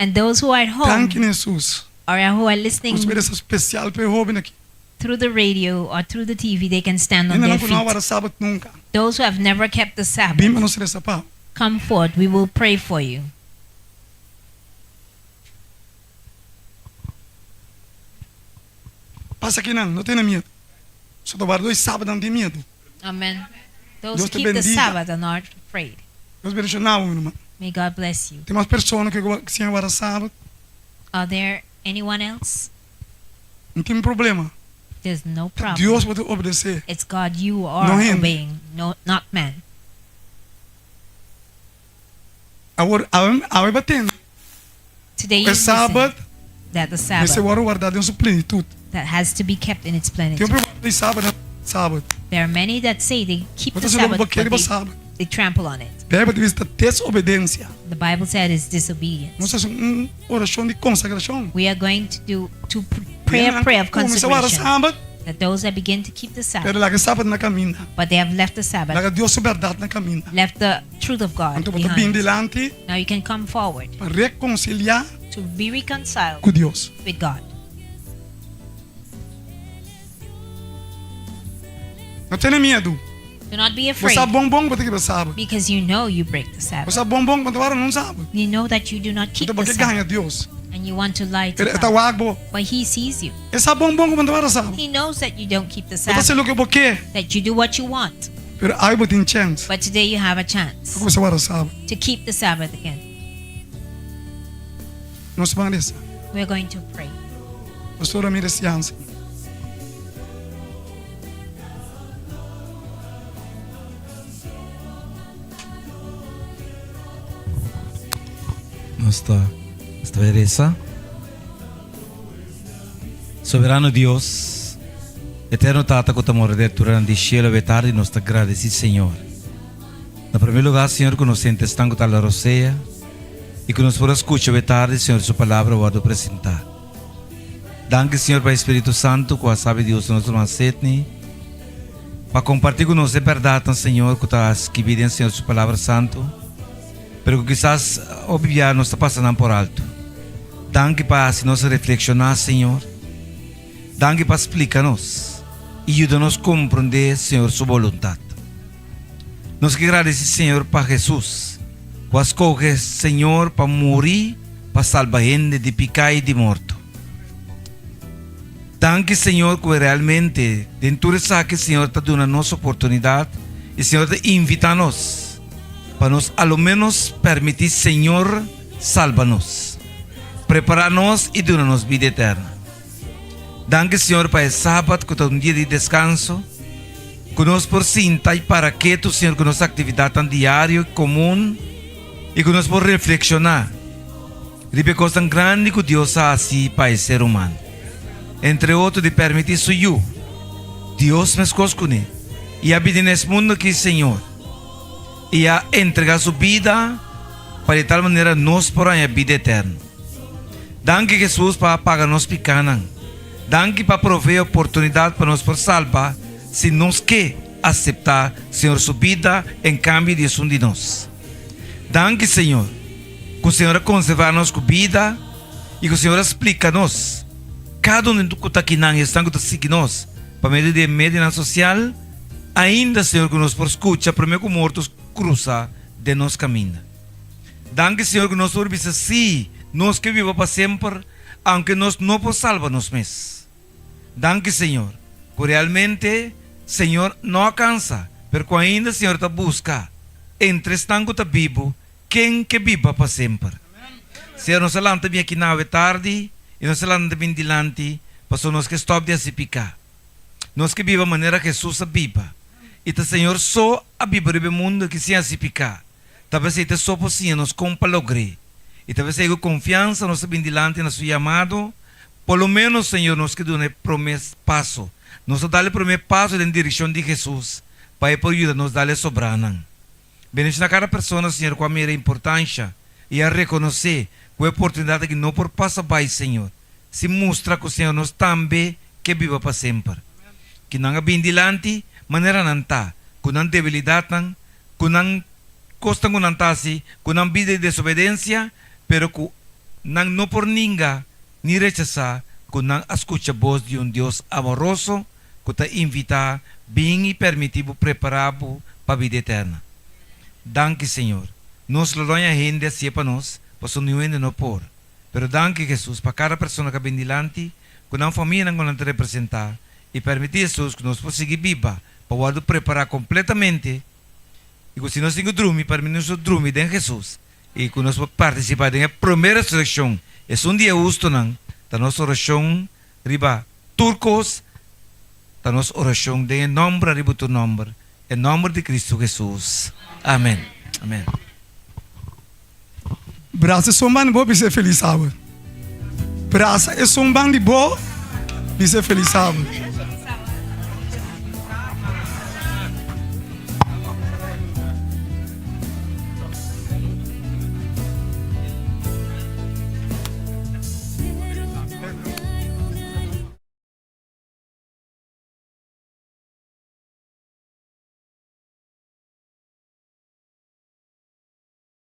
And those who are at home Danki na Jesus. or who are listening Nos pidi esa special pa e hoben aki. through the radio or through the TV, they can stand on Hende their nan ku no a feet. warda Sabat nunca. Those who have never kept the Sabbath, Bin pa nos resa pa. come forth. We will pray for you. Pasa akinan, no tene miedu. So ta warda e Sabat nan tin miedu. Amen. Those Dios who te keep the bendiga. Sabbath are not afraid. Dios bendiciona bo, mi ruman. May God bless you. Tin mas persona ku siña warda Sabat? Are there anyone else? No tin problema. There's no Ta problem. Dios bo ta obedece. It's God you are No hende. obeying, no, not man. Awor, awe, awe bo tende Today ku you e listen Sabat that the mester Sabbath wòrdu wardá den su plenitut. that has to be kept in its Tin plenitude. hopi warda di Sabat na Sabat. There are many that say they keep Bo the ta hasi loke Sabbath, bo kere but riba they, Sabat. they trample on it. Bijbel ta bisa ta desobedensia. The Bible said it's disobedience. Nos ta hasi un orashon di konsagrashon. We are going to do to pray a prayer of Kuminsá warda consecration. Sabat, That those that begin to keep the Sabbath, pero laga e Sabat na kaminda. but they have left the Sabbath, Laga Dios su bèrdat na kaminda. left the truth of God Anto bo ta bin behind. dilanti Now you can come forward pa rekonsiliá to be reconciled ku Dios. with God. No tene miedu. Do not be Bo afraid sa bon bon ku bo ta kibra Sabat. because you know you break the Bo Sabbath. sa bon bon ku bo ta wara nun Sabat. You know that you do not keep Anto bo the ke Sabbath gaña Dios. and you want to lie to Pero e ta God. wak bo. But he sees you. E sa bon bon ku bo no ta wara Sabat. He knows that you don't keep the Bo ta Sabbath, hasi loke bo ke. that you do what you want. Pero ai bo tin chèns But today you have a pa chance kuminsá wara Sabat. to keep the Sabbath again. Nos ban resa. We are going to pray. Pastor Ramirez Jansen. Nos ta nos ta bay resa. Soberano Dios, Eterno Tata cu ta mora den altura di cielo awe tardi nos ta gradeci Señor. Na primer lugar Señor cu nos sente esnan cu ta la rosea y cu nos por a scucha awe tardi Señor su palabra wordo presenta. Danki Señor pa e Spiritu Santo cu a sabi di usa nos ruman Sidney pa comparti cu nos e berdadnan Señor cu ta skibi den Señor su palabra santo pero cu kisas hopi bia nos ta pasa nan por alto. Danki pa haci nos reflexiona Señor. Danki pa splica nos y yuda nos comprende Señor su boluntad. Nos ke gradeci Señor pa Jesus cu a scoge Señor pa muri pa salba hende di pica y di morto. Danki Señor cu realmente den tur esaki Señor ta duna nos oportunidad y Señor ta invita nos pa nos a lo menos permiti Señor salba nos, prepara nos y duna nos bida eterna. Danki Señor pa e Sabat cu ta un dia di descanso cu nos por sinta y para ketu Señor cu nos actividadnan diario y comun y cu nos por reflexiona riba e cosnan grandi cu Dios a haci pa e ser humano. Entre otro di permiti su Yu, Dios mescos cune, y a bini na es mundo aki Señor y a entrega su bida pa di tal manera nos por haña bida eterno. Danki Hesus pa a paga nos pikanan. Danki pa provee oportunidat pa nos por salba si nos ke asepta Señor su bida en kambio di esun di nos. Danki Señor. ku Señor a konservá nos ku bida i ku Señor a splika nos kada un ku ta akinan i esnan ku ta sigui nos pa medio di e medionan sosial, ainda Señor ku nos por skucha promé ku morto krusa den nos kaminda. Danki Señor ku nos por bisa sí, nos ke biba pa semper aunke nos no por salba nos mes. Danki Señor ku realmente Señor no a kansa pero ku ainda Señor ta buska entre esnan ku ta bibu ken ke biba pa semper. Señor nos a lanta bin aki nawe tardi i nos a lanta bin dilanti pasobra nos ke stòp di hasi piká. Nos ke biba manera Hesus a biba i ta Señor so a biba riba e mundu aki sin hasi piká. Ta p'esei ta so por siña nos kon pa logr'é. I ta p'esei ku konfiansa nos ta bin dilanti na su yamado. Por lo ménos, Señor, nos ke duna e promé paso. Nos ta dal e promé paso den direkshon di Hesus pa e por yuda nos dal e sobranan. Bendishoná kada persona, Señor, ku a mira e importansha i a rekonosé ku e oportunidat aki no por pasa bai, Señor, sin mustra ku, Señor, nos tambe ke biba pa semper. Ki nan a bin dilanti manera nan ta, ku nan debilidatnan, ku nan kosnan ku nan ta hasi, ku nan bida di desobedensia, pero ku nan no por ninga ni rechasá ku nan a skucha bos di un Dios amoroso ku ta invitá bin i permití bo prepará bo pa bida eterna. Danki, Señor. Nos lo doña hende hasié pa nos, pasobra niun hende no por. Pero danki, Hesus, pa kada persona ku a bin dilanti, ku nan famianan ku nan ta representá, i permití, Hesus, ku nos por sigui biba pa wòrdu prepará kompletamente i ku si nos tin ku drumi, permití nos por drumi den Hesus i ku nos por partisipá den e promé resurekshon, esun di e hustonan. Ta nos orashon riba tur kos, ta nos orashon den e nòmber ariba tur nòmber, e nòmber di Kristu Hesus. Amèn. Amèn. Brasa esun ban di bo, bisa e felis awe. Brasa esun ban di bo, bisa e felis awe.